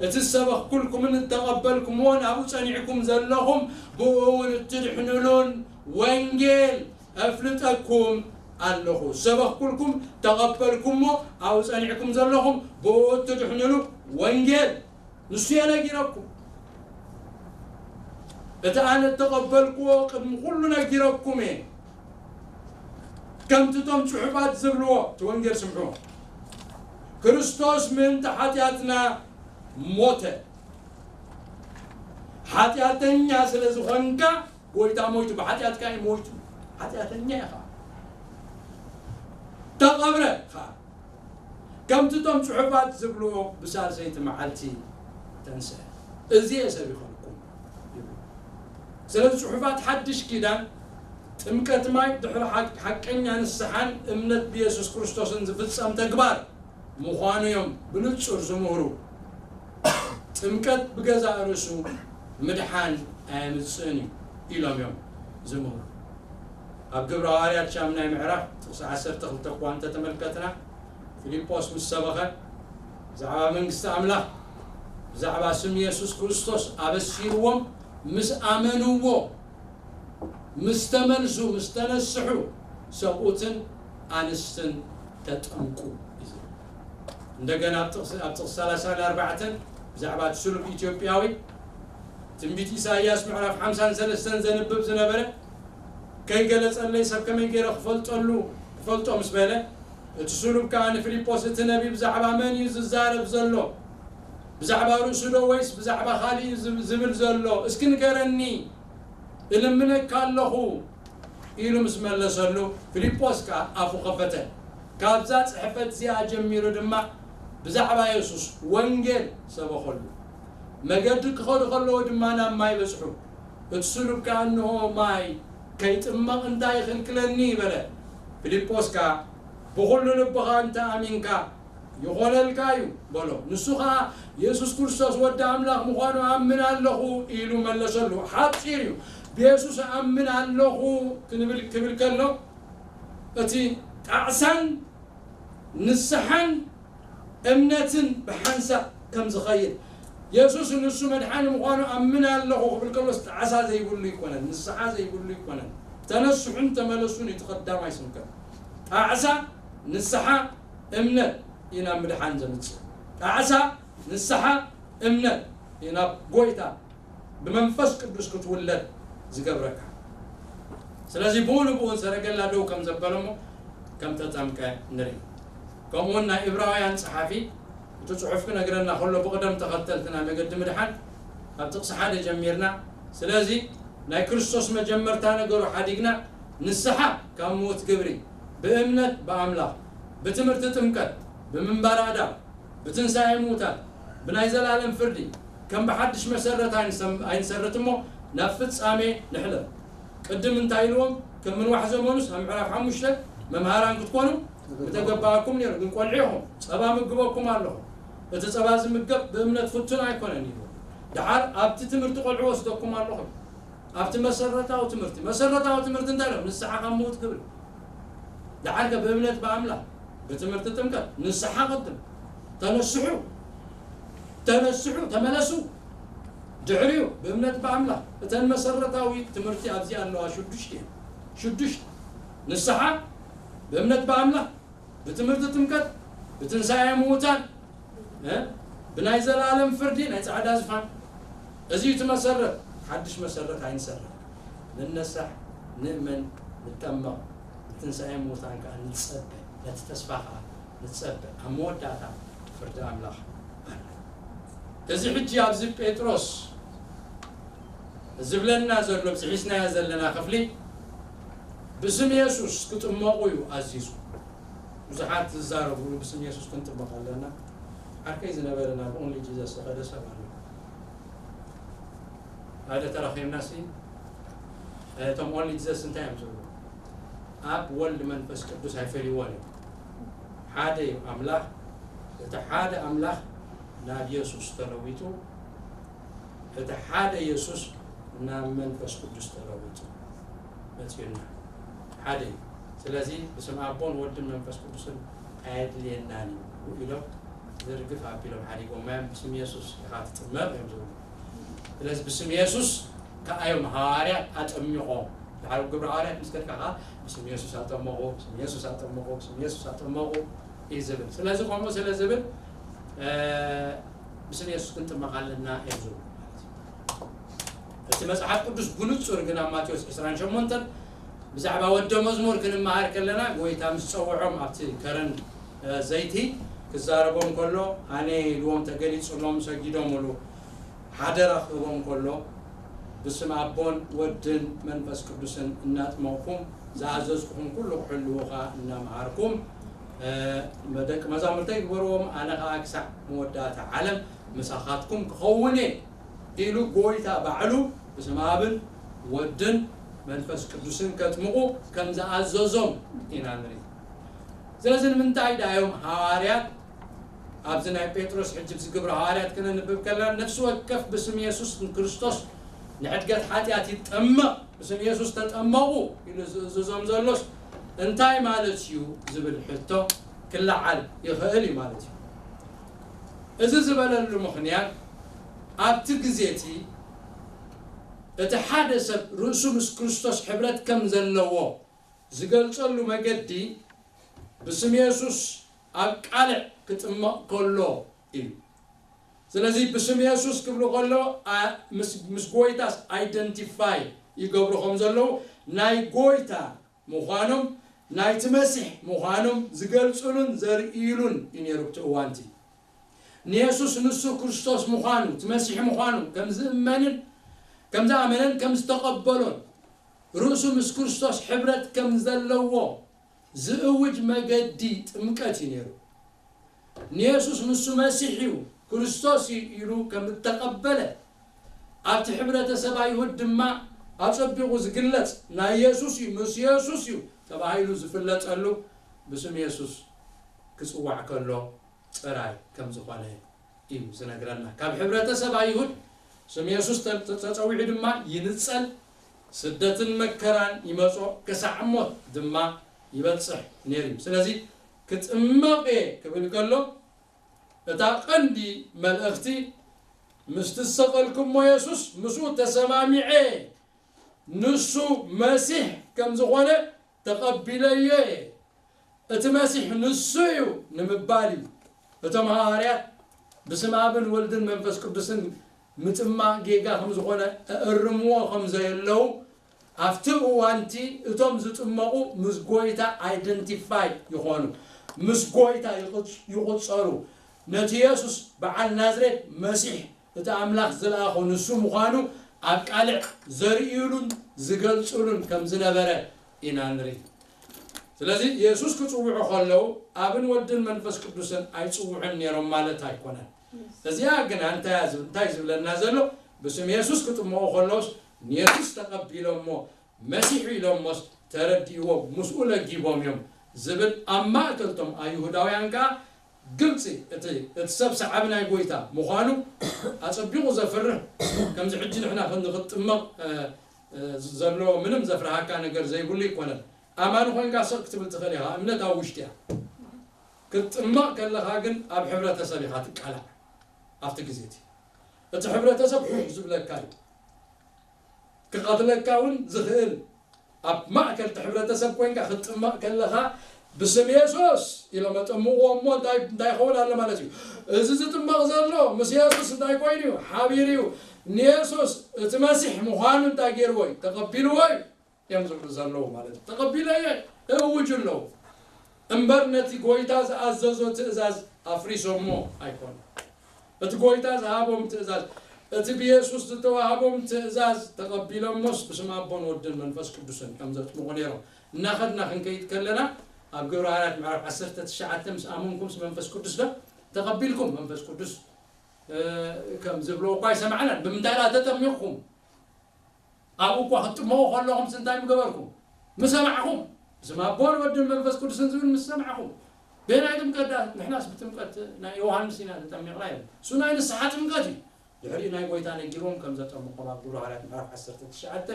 እቲ ዝሰበኽኩልኩምን እተቐበልኩምዎን ኣብኡ ጸኒዕኩም ዘለኹም፣ ብኡ እውን እትድሕኑሉን ወንጌል ኣፍልጠኩም ኣለኹ። ዝሰበኽኩልኩም ተቐበልኩሞ፣ ኣብኡ ጸኒዕኩም ዘለኹም፣ ብኡ እትድሕኑሉ ወንጌል ንሱ እየ ነጊረኩም። እቲ ኣነ እተቐበልኩዎ ቅድሚ ኩሉ ነጊረኩም እየ። ከምቲ እቶም ጽሑፋት ዝብልዎ፣ እቲ ወንጌል ስምዑ። ክርስቶስ ምእንቲ ሓጢኣትና ሞተ። ሓጢኣተኛ ስለ ዝኾንካ፣ ጎይታ ሞይቱ፣ ብሓጢኣትካ እዩ ሞይቱ። ሓጢኣተኛ ኢኻ። ተቐብረ ኸኣ። ከምቲ እቶም ጽሑፋት ዝብልዎ፣ ብሳልሰይቲ መዓልቲ ተንስአ። እዚ እየ ሰቢኸልኩም ይብሉ። ስለዚ ጽሑፋት ሓድሽ ኪዳን፣ ጥምቀት ማይ ድሕሪ ሓቅ-፣ ሓቀኛ ንስሓን እምነት ብየሱስ ክርስቶስን ዝፍጸም ተግባር ምዃኑ እዮም ብንጹር ዝምህሩ። ጥምቀት ብገዛእ ርእሱ ምድሓን ኣየምጽእን እዩ ኢሎም እዮም ዝምህሩ። ኣብ ግብረ ሃዋርያት ሻምናይ ምዕራፍ ጥቕሲ ዓሰርተ ክልተ እኳ እንተተመልከትና፣ ፊልጶስ ምስ ሰበኸ፣ ብዛዕባ መንግስቲ ኣምላኽ፣ ብዛዕባ ስም የሱስ ክርስቶስ ኣበሲርዎም፣ ምስ ኣመንዎ፣ ምስ ተመልሱ፣ ምስ ተነስሑ፣ ሰብኡትን ኣንስትን ተጠምቁ እዩ ዝብል። እንደገና ኣብ ጥቕሲ፣ ኣብ ጥቕሲ ሰላሳን ኣርባዕተን ብዛዕባ እቲ ስሉብ ኢትዮጵያዊ፣ ትንቢት ኢሳይያስ ምዕራፍ ሓምሳን ሰለስተን ዘንብብ ዝነበረ፣ "ከይገለጸለይ ሰብ ከመይ ገይረ ክፈልጠሉ፣ ክፈልጦ?" ምስ በለ፣ እቲ ስሉብ ከኣ ንፊልጶስ፣ "እቲ ነቢ ብዛዕባ መን እዩ ዝዛረብ ዘሎ? ብዛዕባ ርእሱ ዶ ወይስ ብዛዕባ ካልእ እዩ ዝብ-፣ ዝብል ዘሎ? እስኪ ንገረኒ፣ እልምነካ ኣለኹ" ኢሉ ምስ መለሰሉ፣ ፊልጶስ ከኣ ኣፉ ከፈተ። ካብዛ ጽሕፈት እዚኣ ጀሚሩ ድማ ብዛዕባ የሱስ ወንጌል ሰበኸሉ። መገዲ ክኸዱ ከለዉ ድማ ናብ ማይ በጽሑ። እቲ ስሉብ ከኣ፣ "እንሆ ማይ፣ ከይጥመቕ እንታይ ይኽልክለኒ?" በለ። ፊልጶስ ከኣ፣ "ብኹሉ ልብኻ እንተ ኣሚንካ፣ ይኾነልካ እዩ" በሎ። ንሱ ኸኣ፣ "የሱስ ክርስቶስ ወዲ ኣምላኽ ምዃኑ ኣምን ኣለኹ" ኢሉ መለሰሉ። ሓጺር እዩ። "ብየሱስ ኣምን ኣለኹ" ክንብል፣ ክብል ከሎ፣ እቲ ጣዕሳን ንስሓን እምነትን ብሓንሳእ ከም ዝኸይድ፣ የሱስ ንሱ መድሓኒ ምዃኑ ኣምን ኣለኹ ክብል ከሎስ፣ ጣዕሳ ዘይብሉ ኣይኮነን፣ ንስሓ ዘይብሉ ኣይኮነን። ተነስሑን ተመለሱን እዩ እቲ ቀዳማይ ስብከት። ጣዕሳ፣ ንስሓ፣ እምነት እዩ ናብ ምድሓን ዘምጽእ። ጣዕሳ፣ ንስሓ፣ እምነት እዩ ናብ ጎይታ ብመንፈስ ቅዱስ ክትውለድ ዝገብረካ። ስለዚ ብኡ ንብኡ ሰረገላ ደው ከም ዘበለ እሞ ከም ተጠምቀ ንርኢ። ከምኡውን ናይ ዕብራውያን ጸሓፊ እቲ ጽሑፍ ክነግረና ከሎ ብቕደም ተኸተልቲ ናይ መገዲ ምድሓን ካብ ጥቕሲ ሓደ ጀሚርና። ስለዚ ናይ ክርስቶስ መጀመርታ ነገሩ ሓዲግና፣ ንስሓ ካብ ምዉት ግብሪ፣ ብእምነት ብኣምላኽ፣ ብትምህርቲ ጥምቀት፣ ብምንባር ኣዳም፣ ብትንሳኤ ምዉታት፣ ብናይ ዘላለም ፍርዲ፣ ከም ብሓድሽ መሰረት ኣይንሰም-፣ ኣይንሰርት እሞ፣ ናብ ፍጻሜ ንሕለፍ። ቅድም እንታይ ኢልዎም? ከም ምንዋሕ ዘመኑስ ኣብ ምዕራፍ ሓሙሽተ መምሃራን ክትኮኑ ምተገባእኩም ነይሩ፣ ግን ቆልዑ ኢኹም፣ ጸባ ምግበኩም ኣለኹ። እቲ ጸባ ዝምገብ ብእምነት ፍቱን ኣይኮነን ኢልዎም። ደሓር ኣብቲ ትምህርቲ ቆልዑ ወስደኩም ኣለኹ። ኣብቲ መሰረታዊ ትምህርቲ፣ መሰረታዊ ትምህርቲ እንታይ ኢሎም? ንስሓ ካብ ምዉት ግብሪ። ደሓር ከ ብእምነት ብኣምላኽ፣ ብትምህርቲ ጥምቀት፣ ንስሓ ቅድም። ተነስሑ፣ ተነስሑ፣ ተመለሱ። ድሕሪኡ ብእምነት ብኣምላኽ። እተን መሰረታዊ ትምህርቲ ኣብዚ ኣለዋ፣ ሽዱሽተ እየን። ሽዱሽተ። ንስሓ፣ ብእምነት ብኣምላኽ፣ ብትምህርቲ ጥምቀት፣ ብትንሳኤ ምዉታን፣ እ? ብናይ ዘላለም ፍርዲ ናይ ጻዕዳ ዝፋን። እዚ እዩ እቲ መሰረት። ሓድሽ መሰረት ኣይንሰርሕ። ንነሳሕ፣ ንእመን፣ ንጠመቕ፣ ንትንሳኤ ምዉታን ከኣ ንጸበ። ነቲ ተስፋ ከኣ ንጸበ። ኣብ መወዳእታ ፍርዲ ኣምላኽ ኣሎ። እዚ ሕጂ ኣብዚ ጴጥሮስ ዝብለና ዘሎ፣ ኣብዚ ሒዝናዮ ዘለና ክፍሊ፣ ብስም የሱስ ክጥመቑ እዩ ኣዚዙ። ብዙሓት ዝዛረብሉ፣ ብስም የሱስ ክንጥመቕ ኣለና። ዓርከይ ዝነበረ ናብ ኦንሊ ጂዘስ ዝኸደ ሰብ ኣሎ። ሓደ ተረኺብና ሲ፣ እቶም ኦንሊ ጂዘስ እንታይ እዮም ዝብሉ? ኣብ ወልድ መንፈስ ቅዱስ ኣይፈልይዎን እዮም። ሓደ እዩ ኣምላኽ። እቲ ሓደ ኣምላኽ ናብ የሱስ ተለዊጡ፣ እቲ ሓደ የሱስ ናብ መንፈስ ቅዱስ ተለዊጡ መጺኡና። ሓደ እዩ። ስለዚ ብስም ኣቦን ወድን መንፈስ ቅዱስን ኣየድልየናን እዩ ኢሎም ዝርግፍ ኣቢሎም ሓዲጎም፣ ማዮም ብስም የሱስ ኢኻ ትጥመቕ እዮም ዝብሉ። ስለዚ ብስም የሱስ ከኣ እዮም ሃዋርያት ኣጠሚቖም። ድሓር ግብረ ሃዋርያት ምስ ከድካ ከኣ ብስም የሱስ ኣጠመቑ፣ ብስም የሱስ ኣጠመቑ፣ ብስም የሱስ ኣጠመቑ እዩ ዝብል። ስለዚ ከምኡ ስለ ዝብል፣ እ፣ ብስም የሱስ ክንጥመቕ ኣለና እዮም ዝብሉ ማለት እዩ። እቲ መጽሓፍ ቅዱስ ብንጹር ግን ኣብ ማቴዎስ ዕስራን ሸሞንተን ብዛዕባ ወደ መዝሙር ክንመሃር ከለና፣ ጎይታ ምስ ጸውዖም ኣብቲ ከረን፣ እ፣ ዘይቲ ክዛረቦም ከሎ፣ ኣነ ኢልዎም ተገሊጹሎም ሰጊዶምሉ ሓደራ ክህቦም ከሎ፣ ብስም ኣቦን ወድን መንፈስ ቅዱስን እናጥመቕኩም ዝኣዘዝኩኹም ኩሉ ክሕልዉ ኸኣ እናመሃርኩም፣ እ፣ ደቂ መዛሙርተይ ግበርዎም፣ ኣነ ኸኣ ክሳዕ መወዳእታ ዓለም ምሳኻትኩም ክኸውን እየ ኢሉ ጎይታ ባዕሉ ብስም ኣብን ወድን መንፈስ ቅዱስን ከጥምቑ ከም ዝኣዘዞም ኢና ንርኢ። ስለዚ ንምንታይ ደኣ እዮም ሃዋርያት ኣብዚ ናይ ጴጥሮስ ሕጂ ኣብዚ ግብረ ሃዋርያት ክነንብብ ከለና፣ ነፍሲ ወከፍ ብስም የሱስ ክርስቶስ ንሕድገት ሓጢኣት ይጠመቕ፣ ብስም የሱስ ተጠመቑ ኢሉ ዝእዝዞም ዘሎስ እንታይ ማለት እዩ ዝብል ሕቶ ክለዓል ይኽእል እዩ ማለት እዩ። እዚ ዝበለሉ ምኽንያት፣ ኣብቲ ግዜ እቲ፣ እቲ ሓደ ሰብ ርእሱ ምስ ክርስቶስ ሕብረት ከም ዘለዎ ዝገልጸሉ መገዲ፣ ብስም የሱስ ኣብ ቃልዕ ክጥመቕ ከሎ እዩ። ስለዚ ብስም የሱስ ክብሉ ከሎ፣ ኣ-፣ ምስ፣ ምስ ጎይታስ ኣይደንቲፋይ ይገብሩ ከም ዘለዉ፣ ናይ ጎይታ ምዃኖም፣ ናይቲ መሲሕ ምዃኖም ዝገልጽሉን ዘርእይሉን እዩ ነይሩ። ኣብቲ እዋንቲ ንየሱስ ንሱ ክርስቶስ ምዃኑ፣ እቲ መሲሕ ምዃኑ ከም ዝእመንን፣ ከም ዝኣመነን ከም ዝተቐበሎን፣ ርእሱ ምስ ክርስቶስ ሕብረት ከም ዘለዎ ዝእውጅ መገዲ ጥምቀት እዩ ነይሩ። ንየሱስ ንሱ መሲሕ እዩ፣ ክርስቶስ እዩ ኢሉ ከም እተቐበለ፣ ኣብቲ ሕብረተሰብ ኣይሁድ ድማ ኣጸቢቑ ዝግለጽ፣ ናይ የሱስ እዩ፣ ምስ የሱስ እዩ ተባሂሉ ዝፍለጠሉ፣ ብስም የሱስ ክጽዋዕ ከሎ ጥራይ ከም ዝኾነ እዩ ዝነግረና። ካብ ሕብረተሰብ ኣይሁድ ስም የሱስ ተ-፣ ተ-፣ ተጸዊዑ ድማ ይንጸል፣ ስደትን መከራን ይመጾ፣ ክሳዕ ሞት ድማ ይበጽሕ ነይሩ እዩ። ስለዚ ክጥመቕ እየ ክብል ከሎ፣ እታ ቀንዲ መልእኽቲ፣ ምስቲ ዝሰቐልኩሞ የሱስ ምስኡ ተሰማሚዐ፣ ንሱ መሲሕ ከም ዝኾነ ተቐቢለዮ እየ። እቲ መሲሕ ንሱ እዩ ንምባል እዩ። እቶም ሃዋርያት ብስም ኣብን ወልድን መንፈስ ቅዱስን ምጥማቕ ጌጋ ከም ዝኾነ እእርምዎ ከም ዘየለዉ፣ ኣብቲ እዋንቲ እቶም ዝጥመቑ ምስ ጎይታ ኣይደንቲፋይ ይኾኑ፣ ምስ ጎይታ ይቕጽ-፣ ይቑጸሩ። ነቲ የሱስ በዓል ናዝሬት መሲሕ፣ እቲ ኣምላኽ ዝለኣኾ ንሱ ምዃኑ ኣብ ቃልዕ ዘርእዩሉን ዝገልጹሉን ከም ዝነበረ ኢና ንርኢ። ስለዚ የሱስ ክጽውዑ ከለዉ ኣብን ወድን መንፈስ ቅዱስን ኣይጽውዑን ነይሮም ማለት ኣይኮነን። እዚኣ ግና እንታይ እያ ዝብ-፣ እንታይ ዝብለና ዘሎ? ብስም የሱስ ክጥመቑ ከለዉስ ንየሱስ ተቐቢሎሞ መሲሑ ኢሎሞስ ተረዲእዎ ምስኡ ለጊቦም እዮም ዝብል ኣብ ማእከልቶም ኣይሁዳውያን ከኣ ግልጺ እቲ፣ እቲ ሰብ ሰዓቢ ናይ ጎይታ ምዃኑ ኣጸቢቑ ዘፍርህ፣ ከምዚ ሕጂ ንሕና ክንጥመቕ፣ እ፣ እ፣ ዘሎ ምንም ዘፍርሃካ ነገር ዘይብሉ ኣይኮነን። ኣማኒ ኮይንካ ስቕ ክትብል ትኽእል ኢኻ፣ እምነት ኣብ ውሽጢ እያ። ክትጥመቕ ከለኻ ግን ኣብ ሕብረተሰብ ኢኻ ትቃላዕ። ኣብቲ ግዜ እቲ፣ እቲ ሕብረተሰብ ሑሕ ዝብለካ እዩ። ክቐትለካ እውን ዝኽእል፣ ኣብ ማእከል እቲ ሕብረተሰብ ኮይንካ ክትጥመቕ ከለኻ፣ "ብስም የሱስ" ኢሎም ኣጠምቕዎ እሞ እንታይ፣ እንታይ ይኸውን ኣሎ ማለት እዩ? እዚ ዝጥመቕ ዘሎ ምስ የሱስ እንታይ ኮይኑ እዩ? ሓቢሩ እዩ። ንየሱስ እቲ መሲሕ ምዃኑ እንታይ ገይርዎ እዩ? ተቐቢልዎ እዩ እዮም ዝብሉ ዘለዉ ማለት እዩ። ተቐቢለ እየ እውጁ ኣለዉ። እምበር ነቲ ጎይታ ዝኣዘዞ ትእዛዝ ኣፍሪሶሞ ኣይኮነ። እቲ ጎይታ ዝሃቦም ትእዛዝ፣ እቲ ብየሱስ ዝተዋህቦም ትእዛዝ ተቐቢሎሞስ ብስም ኣቦን ወድን መንፈስ ቅዱስን ከም ዘጥምቑ ነይሮም። እናኸድና ክንከይድ ከለና ኣብ ግብረ ሃዋርያት ምዕራፍ ዓሰርተ ትሽዓተ "ምስ ኣመንኩምስ መንፈስ ቅዱስ ዶ ተቐቢልኩም?" መንፈስ ቅዱስ፣ እ፣ ከም ዝብሎ እኳ ኣይሰማዕናን። "ብምንታይ ደኣ ተጠሚቕኩም?" ኣብኡ እኳ ክትጥመቑ ከለኹምስ እንታይ ምገበርኩም? ምሰማዕኹም። ብስም ኣቦን ወድን መንፈስ ቅዱስን ዝብል ምስ ሰማዕኹም። በየናይ ጥምቀት ደኣ? ንሕናስ ብጥምቀት ናይ ዮሃንስ ኢና ተጠሚቕና እዮም። እሱ ናይ ንስሓ ጥምቀት እዩ። ድሕሪኡ ናይ ጎይታ ነጊርዎም ከም ዘጠምቖም ኣብ ግብረ ሃዋርያት ምዕራፍ ዓሰርተ ትሽዓተ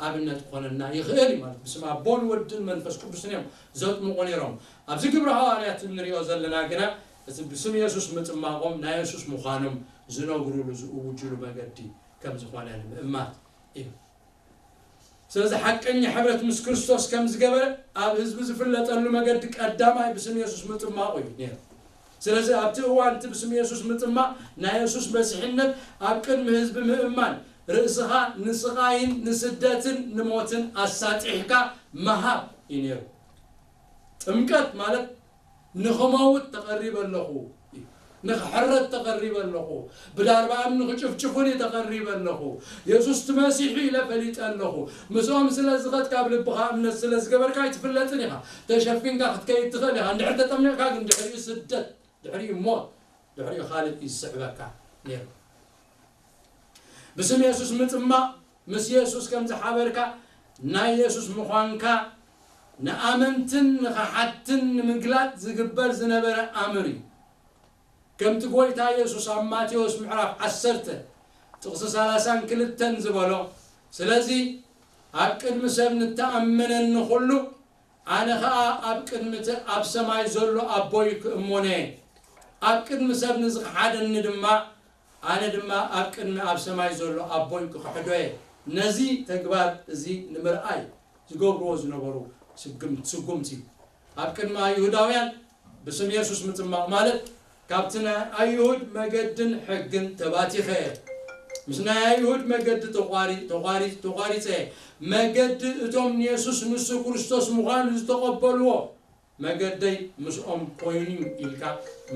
ኣብነት ክኾነና ይኽእል እዩ ማለት። ብስም ኣቦን ወድን መንፈስ ቅዱስን እዮም ዘጥምቑ ነይሮም። ኣብዚ ግብረ ሃዋርያት እንሪኦ ዘለና ግና እቲ ብስም የሱስ ምጥማቖም ናይ የሱስ ምዃኖም ዝነግሩሉ፣ ዝእውጅሉ መገዲ ከም ዝኾነ ንምእማት እዩ። ስለዚ ሓቀኛ ሕብረት ምስ ክርስቶስ ከም ዝገበረ ኣብ ህዝቢ ዝፍለጠሉ መገዲ ቀዳማይ ብስም የሱስ ምጥማቑ እዩ ነይሩ። ስለዚ ኣብቲ እዋን እቲ ብስም የሱስ ምጥማቕ ናይ የሱስ መሲሕነት ኣብ ቅድሚ ህዝቢ ምእማን፣ ርእስኻ ንስቓይን ንስደትን ንሞትን ኣሳጢሕካ ምሃብ እዩ ነይሩ። ጥምቀት ማለት ንኽመውት ተቐሪበ ኣለኹ፣ ንኽሕረድ ተቐሪበ ኣለኹ፣ ብዳርባ እምኒ ክጭፍጭፉኒ ተቐሪበ ኣለኹ፣ የሱስ እቲ መሲሑ ኢለ ፈሊጠ ኣለኹ። ምስኦም ስለ ዝኸድካ፣ ኣብ ልብኻ እምነት ስለ ዝገበርካ ኣይትፍለጥን ኢኻ። ተሸፊንካ ክትከይድ ትኽእል ኢኻ። እንድሕር ተጠሚቕካ ግን ድሕሪኡ ስደት፣ ድሕሪኡ ሞት፣ ድሕሪኡ ካልእ እዩ ዝስዕበካ ነይሩ። ብስም የሱስ ምጥማቕ ምስ የሱስ ከም ዝሓበርካ ናይ የሱስ ምዃንካ ንኣመንትን ንኸሓድትን ንምግላጽ ዝግበር ዝነበረ ኣምር እዩ። ከምቲ ጎይታ የሱስ ኣብ ማቴዎስ ምዕራፍ ዓሰርተ ጥቕሲ ሰላሳን ክልተን ዝበሎ፣ "ስለዚ ኣብ ቅድሚ ሰብ ንተኣመነኒ ኩሉ፣ ኣነ ኸኣ ኣብ ቅድሚ እቲ ኣብ ሰማይ ዘሎ ኣቦይ ክእሞን እየ። ኣብ ቅድሚ ሰብ ንዝኸሓደኒ ድማ፣ ኣነ ድማ ኣብ ቅድሚ ኣብ ሰማይ ዘሎ ኣቦይ ክኽሕዶ እየ።" ነዚ ተግባር እዚ ንምርኣይ ዝገብርዎ ዝነበሩ ስግም-፣ ስጉምቲ እዩ። ኣብ ቅድሚ ኣይሁዳውያን ብስም የሱስ ምጥማቕ ማለት፣ "ካብቲ ናይ ኣይሁድ መገድን ሕግን ተባቲኸ፣ ምስ ናይ ኣይሁድ መገዲ ተቋሪ-፣ ተቋሪ-፣ ተቋሪጸ፣ መገዲ እቶም ንየሱስ ንሱ ክርስቶስ ምዃኑ ዝተቐበልዎ መገደይ ምስኦም ኮይኑ" ኢልካ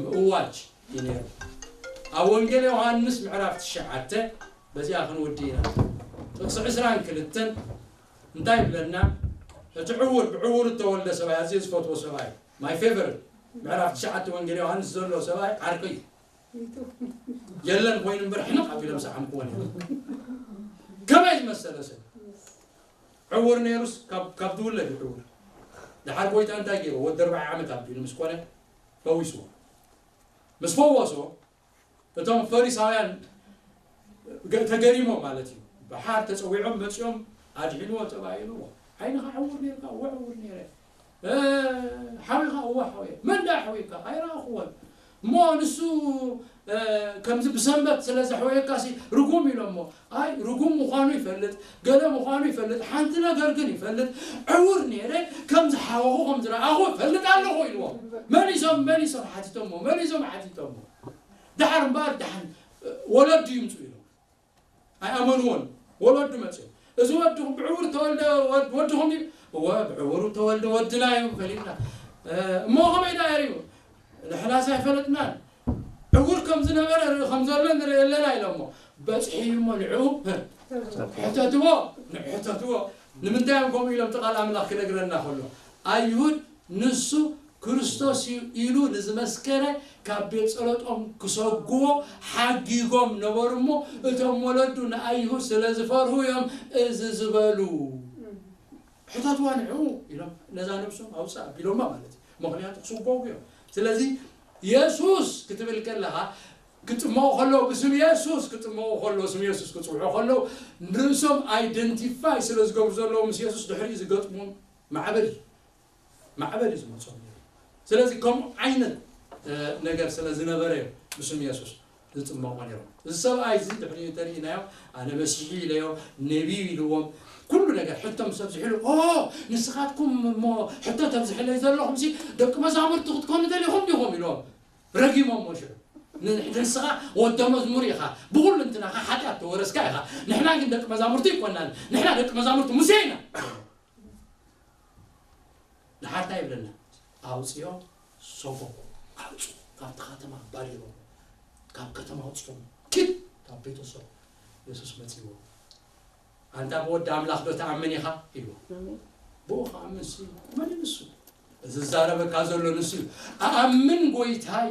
ምእዋጅ እዩ ነይሩ። ኣብ ወንጌል ዮሃንስ ምዕራፍ ትሽዓተ፣ በዚኣ ክንውዲ ኢና። ጥቕሲ ዕስራን ክልተን እንታይ ይብለና? እቲ ዕውር፣ ብዕውር እተወልደ ሰብኣይ፣ ኣዝየ ዝፈትዎ ሰብኣይ፣ my favorite፣ ምዕራፍ ትሽዓተ ወንጌል ዮሃንስ ዘሎ ሰብኣይ ዓርከይ እዩ። የለን ኮይኑ እምበር ሕንቕ ኣቢሎም ሰዓምክዎ ነይሮም። ከመይ ዝመሰለ ሰብ! ዕውር ነይሩስ ካብ፣ ካብ ዝውለድ እዩ ዕውር። ደሓር ጎይታ እንታይ ገይሩ? ወዲ ኣርባዓ ዓመት ኣቢሉ ምስ ኮነ ፈዊስዎ። ምስ ፈወሶ፣ እቶም ፈሪሳውያን ገ-፣ ተገሪሞም ማለት እዩ። ብሓር ተጸዊዖም መጺኦም ኣድሒንዎ፣ ተባኢልዎ። "ዓይንኻ ዕውር ነይርካ?" "እወ፣ ዕውር ነይረ።" "እ፣ ሓዊኻ?" "እወ፣ ሓውየ።" "መን ደኣ ኣሕዊካ?" "ኣይረኣኹዎን። እሞ ንሱ፣ እ፣ ከምዚ ብሰንበት ስለ ዘሕወየካሲ ርጉም ኢሎሞ?" "ኣይ፣ ርጉም ምዃኑ ይፈልጥ፣ ገለ ምዃኑ ይፈልጥ፣ ሓንቲ ነገር ግን ይፈልጥ፣ ዕውር ነይረ፣ ከም ዝሓወኹ፣ ከም ዝረኣኹ እፈልጥ ኣለኹ" ኢልዎም። መሊሶም፣ መሊሶም ሓቲቶሞ፣ መሊሶም ሓቲቶሞ። ደሓር እምበኣር ደሓን ወለዱ ይምጹ ኢሎም ኣይኣመንዎን። ወለዱ መጺኦም፣ "እዚ ወድኹም ብዕውር ተወልደ ወድ-፣ ወድኹም ድዩ?" "እወ፣ ብዕውር ተወልደ ወድና እዩ፣ ፈሊጥና።" "እ፣ እሞ ከመይ ደኣ ርእዩ?" "ንሕናስ ኣይፈለጥናን። ዕውር ከም ዝነበረ ርኢ-፣ ከም ዘሎ ንርኢ ኣለና" ኢሎሞ። በጽሒ እዩ እሞ ንዑ ሕተትዎ፣ ንዑ ሕተትዎ። ንምንታይ እዮም ከምኡ ኢሎም? እቲ ቃል ኣምላኽ ክነግረና ከሎ፣ ኣይሁድ ንሱ ክርስቶስ እዩ ኢሉ ንዝመስከረ ካብ ቤት ጸሎጦም ክሰግዎ ሓጊጎም ነበሩ እሞ፣ እቶም ወለዱ ንኣይሁድ ስለ ዝፈርሁ እዮም እዚ ዝበሉ። ሕተትዋ ንዑ ኢሎም ነዛ ነብሶም ኣውፅእ ኣቢሎማ ማለት እዩ። ምኽንያቱ ክስጎጉ እዮም። ስለዚ የሱስ ክትብል ከለኻ ክጥመቑ ከለዉ፣ ብስም የሱስ ክጥመቑ ከለዉ፣ ስም የሱስ ክፅውዑ ከለዉ፣ ንርእሶም ኣይደንቲፋይ ስለ ዝገብሩ ዘለዉ ምስ የሱስ ድሕሪኡ ዝገጥሞም ማዕበል እዩ። ማዕበል እዩ ዝመፅኦም ነይሩ። ስለዚ ከምኡ ዓይነት ነገር ስለ ዝነበረ እዮም ብስም የሱስ ዝጥመቑ ነይሮም። እዚ ሰብኣይ እዚ ድሕሪኡ ተሪኢናዮ፣ ኣነ መሲሒ ኢለዮ፣ ነቢዩ ኢልዎም፣ ኩሉ ነገር ሕቶም ሰብ ዝሕሉ ኦ ንስኻትኩም እሞ ሕቶ ተብዝሕለይ ዘለኹም ሲ ደቂ መዛሙርቲ ክትኮኑ ደሊኹም ዲኹም ኢልዎም። ረጊሞም ሞ ሽዑ ንስኻ ወደ መዝሙር ኢኻ፣ ብኩሉ እንትናኻ ሓጢኣት ተወረስካ ኢኻ። ንሕና ግን ደቂ መዛሙርቲ ይኮናን፣ ንሕና ደቂ መዛሙርቲ ሙሴ ኢና። ንሓርታ ይብለና ኣውፅኦ ሰጎ ኣውፁ ካብቲ ከተማ ባሪሮ ካብ ከተማ ኣውፅኦም ኪድ ካብ ቤተሰብ የሱስ መፅዎ ኣንታ ብወዲ ኣምላኽ ዶ ተኣምን ኢኻ ኢሉ ብኡ ከኣምን ሲ መን ንሱ እዚ ዝዛረበካ ዘሎ ንሱ እዩ ኣኣምን ጎይታይ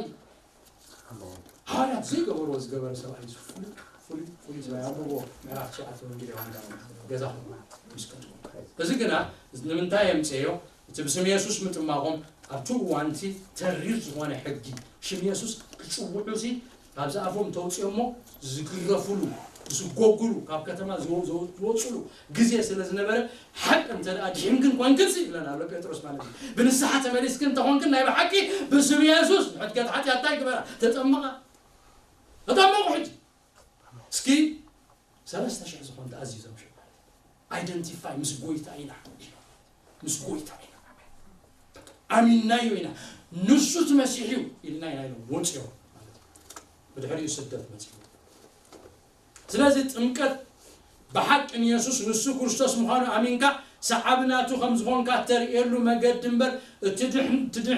ሃዋርያት ዘይገበርዎ ዝገበረ ሰብኣይ እዩ። ፍሉይ ፍሉይ ፍሉይ ሰብኣይ ኣንብቦ ምዕራፍ ትሽዓተ ወንጌል ዮሃንስ ገዛኹም ምስ ከድኩም እዚ ግና ንምንታይ የምፅእዮ እቲ ብስም የሱስ ምጥማቖም ኣብቲ እዋንቲ ተሪር ዝኾነ ሕጊ ሽም የሱስ ክፅውዑ ሲ ካብ ዝኣፎም ተውፅኦሞ ዝግረፉሉ ዝጎግሉ ካብ ከተማ ዝወፅሉ ግዜ ስለ ዝነበረ ሓቂ እንተ ደኣ ድሒንክን ኮንክን ሲ ይብለና ኣሎ ጴጥሮስ ማለት እዩ ብንስሓ ተመሊስክን እንተኾንክን ናይ ብሓቂ ብስም የሱስ ንሕድገት ሓጢኣት እንታይ ግበራ ተጠመቓ ተጠመቑ ሕጂ እስኪ ሰለስተ ሽሕ ዝኾን ተኣዚዞም ሽዑ identify ምስ ጎይታ ኢና ኢሎም ምስ ጎይታ ኢና ኣሚናዮ ኢና ንሱ እቲ መሲሕ እዩ ኢልና ኢና ኢሎም ወፅዮም ማለት እዩ ብድሕሪኡ ስደት መፅዩ ስለዚ ጥምቀት ብሓቂ ንየሱስ ንሱ ክርስቶስ ምዃኑ ኣሚንካ ሰዓቢ ናቱ ከም ዝኾንካ እተርእየሉ መገዲ እምበር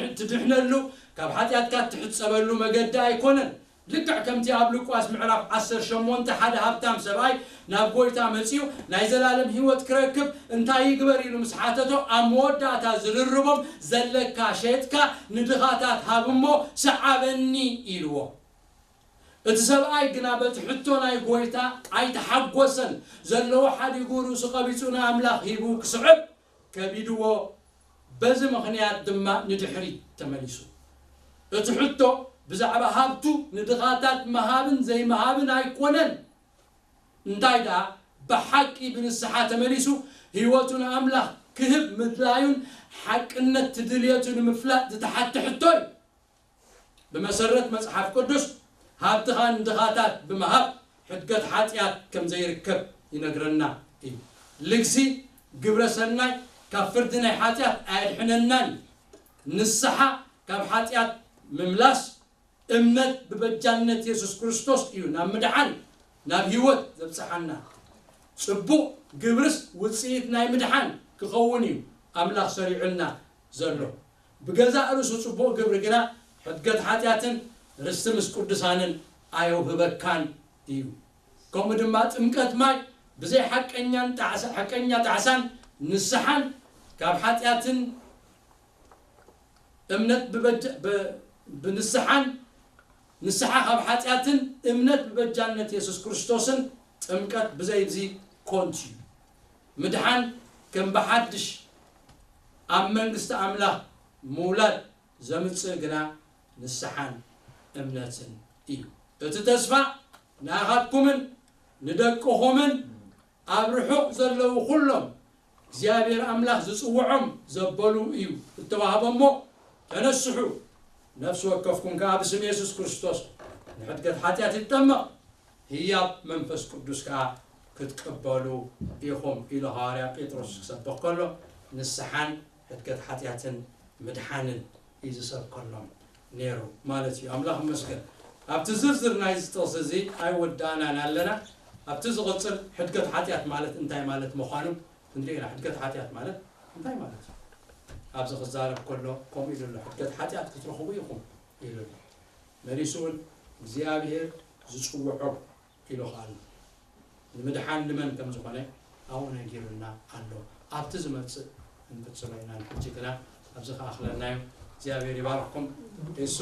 እትድሕነሉ ካብ ሓጢኣትካ እትሕፀበሉ መገዲ ኣይኮነን ልክዕ ከምቲ ኣብ ሉቃስ ምዕራፍ ዓሰርተ ሸሞንተ ሓደ ሃብታም ሰብኣይ ናብ ጐይታ መጺኡ ናይ ዘላለም ህይወት ክረክብ እንታይ ይግበር ኢሉ ምስ ሓተቶ ኣብ መወዳእታ ዝርርቦም ዘለካ ሸጥካ ንድኻታት ሃብ እሞ ሰዓበኒ ኢልዎ። እቲ ሰብኣይ ግና በቲ ሕቶ ናይ ጐይታ ኣይተሓጎሰን ዘለዎ ሓዲጉ ርእሱ ቀቢጹ ንኣምላኽ ሂቡ ክስዕብ ከቢድዎ፣ በዚ ምኽንያት ድማ ንድሕሪት ተመሊሱ። እቲ ሕቶ ብዛዕባ ሃብቱ ንድኻታት ምሃብን ዘይምሃብን ኣይኮነን፣ እንታይ ደኣ ብሓቂ ብንስሓ ተመሊሱ ህይወቱ ንኣምላኽ ክህብ ምድላዩን ሓቅነት እቲ ድልየቱ ንምፍላጥ ዝተሓተ ሕቶ እዩ። ብመሰረት መጽሓፍ ቅዱስ ሃብትኻ ንድኻታት ብምሃብ ሕድገት ሓጢኣት ከም ዘይርከብ ይነግረና እዩ። ልግሲ ግብረ ሰናይ ካብ ፍርዲ ናይ ሓጢኣት ኣየድሕነናን እዩ። ንስሓ ካብ ሓጢኣት ምምላስ እምነት ብበጃነት የሱስ ክርስቶስ እዩ ናብ ምድሓን ናብ ህይወት ዘብጽሓና። ጽቡቕ ግብርስ ውጽኢት ናይ ምድሓን ክኸውን እዩ ኣምላኽ ሰሪዑልና ዘሎ። ብገዛእ ርእሱ ጽቡቕ ግብሪ ግና ሕድገት ሓጢኣትን ርስቲ ምስ ቅዱሳንን ኣየውህበካን እዩ። ከምኡ ድማ ጥምቀት ማይ ብዘይ ሓቀኛን ጣዕሳ- ሓቀኛ ጣዕሳን ንስሓን ካብ ሓጢኣትን እምነት ብበጃ- ብ- ብንስሓን ንስሓ ካብ ሓጢኣትን እምነት ብበጃነት የሱስ ክርስቶስን ጥምቀት ብዘይዚ ኮንት እዩ። ምድሓን ከም ብሓድሽ ኣብ መንግስቲ ኣምላኽ ምውላድ ዘምጽእ ግና ንስሓን እምነትን እዩ። እቲ ተስፋ ንኣኻትኩምን ንደቅኹምን ኣብ ርሑቕ ዘለዉ ኩሎም እግዚኣብሔር ኣምላኽ ዝጽውዖም ዘበሉ እዩ እተዋህቦ እሞ ተነስሑ፣ ነፍሲ ወከፍኩም ከኣ ብስም የሱስ ክርስቶስ ንሕድገት ሓጢኣት ይጠመቕ፣ ህያብ መንፈስ ቅዱስ ከኣ ክትቅበሉ ኢኹም ኢሉ ሃዋርያ ጴጥሮስ ክሰብኽ ከሎ ንስሓን ሕድገት ሓጢኣትን ምድሓንን እዩ ዝሰብከሎም ነይሩ ማለት እዩ። ኣምላኽ ይመስገን። ኣብቲ ዝርዝር ናይዚ ጥቕሲ እዚ ኣይወዳእናን ኣለና። ኣብቲ ዝቕጽል ሕድገት ሓጢኣት ማለት እንታይ ማለት ምዃኑ ክንርኢ ኢና። ሕድገት ሓጢኣት ማለት እንታይ ማለት እዩ? ኣብዚ ክዛረብ ከሎ ከምኡ ኢሉ ኣሎ፣ ሕድገት ሓጢኣት ክትረኽቡ ኢኹም ኢሉ ኣሎ። መሊሱ እውን እግዚኣብሔር ዝጽውዖ ኢሉ ከኣ ኣሎ። ንምድሓን ንመን ከም ዝኾነ ኣብኡ ነጊሩና ኣሎ። ኣብቲ ዝመጽእ እንቅጽሎ ኢና። ንሕጂ ግና ኣብዚ ከኣኽለና እዩ። እግዚኣብሔር ይባርኽኩም። የሱ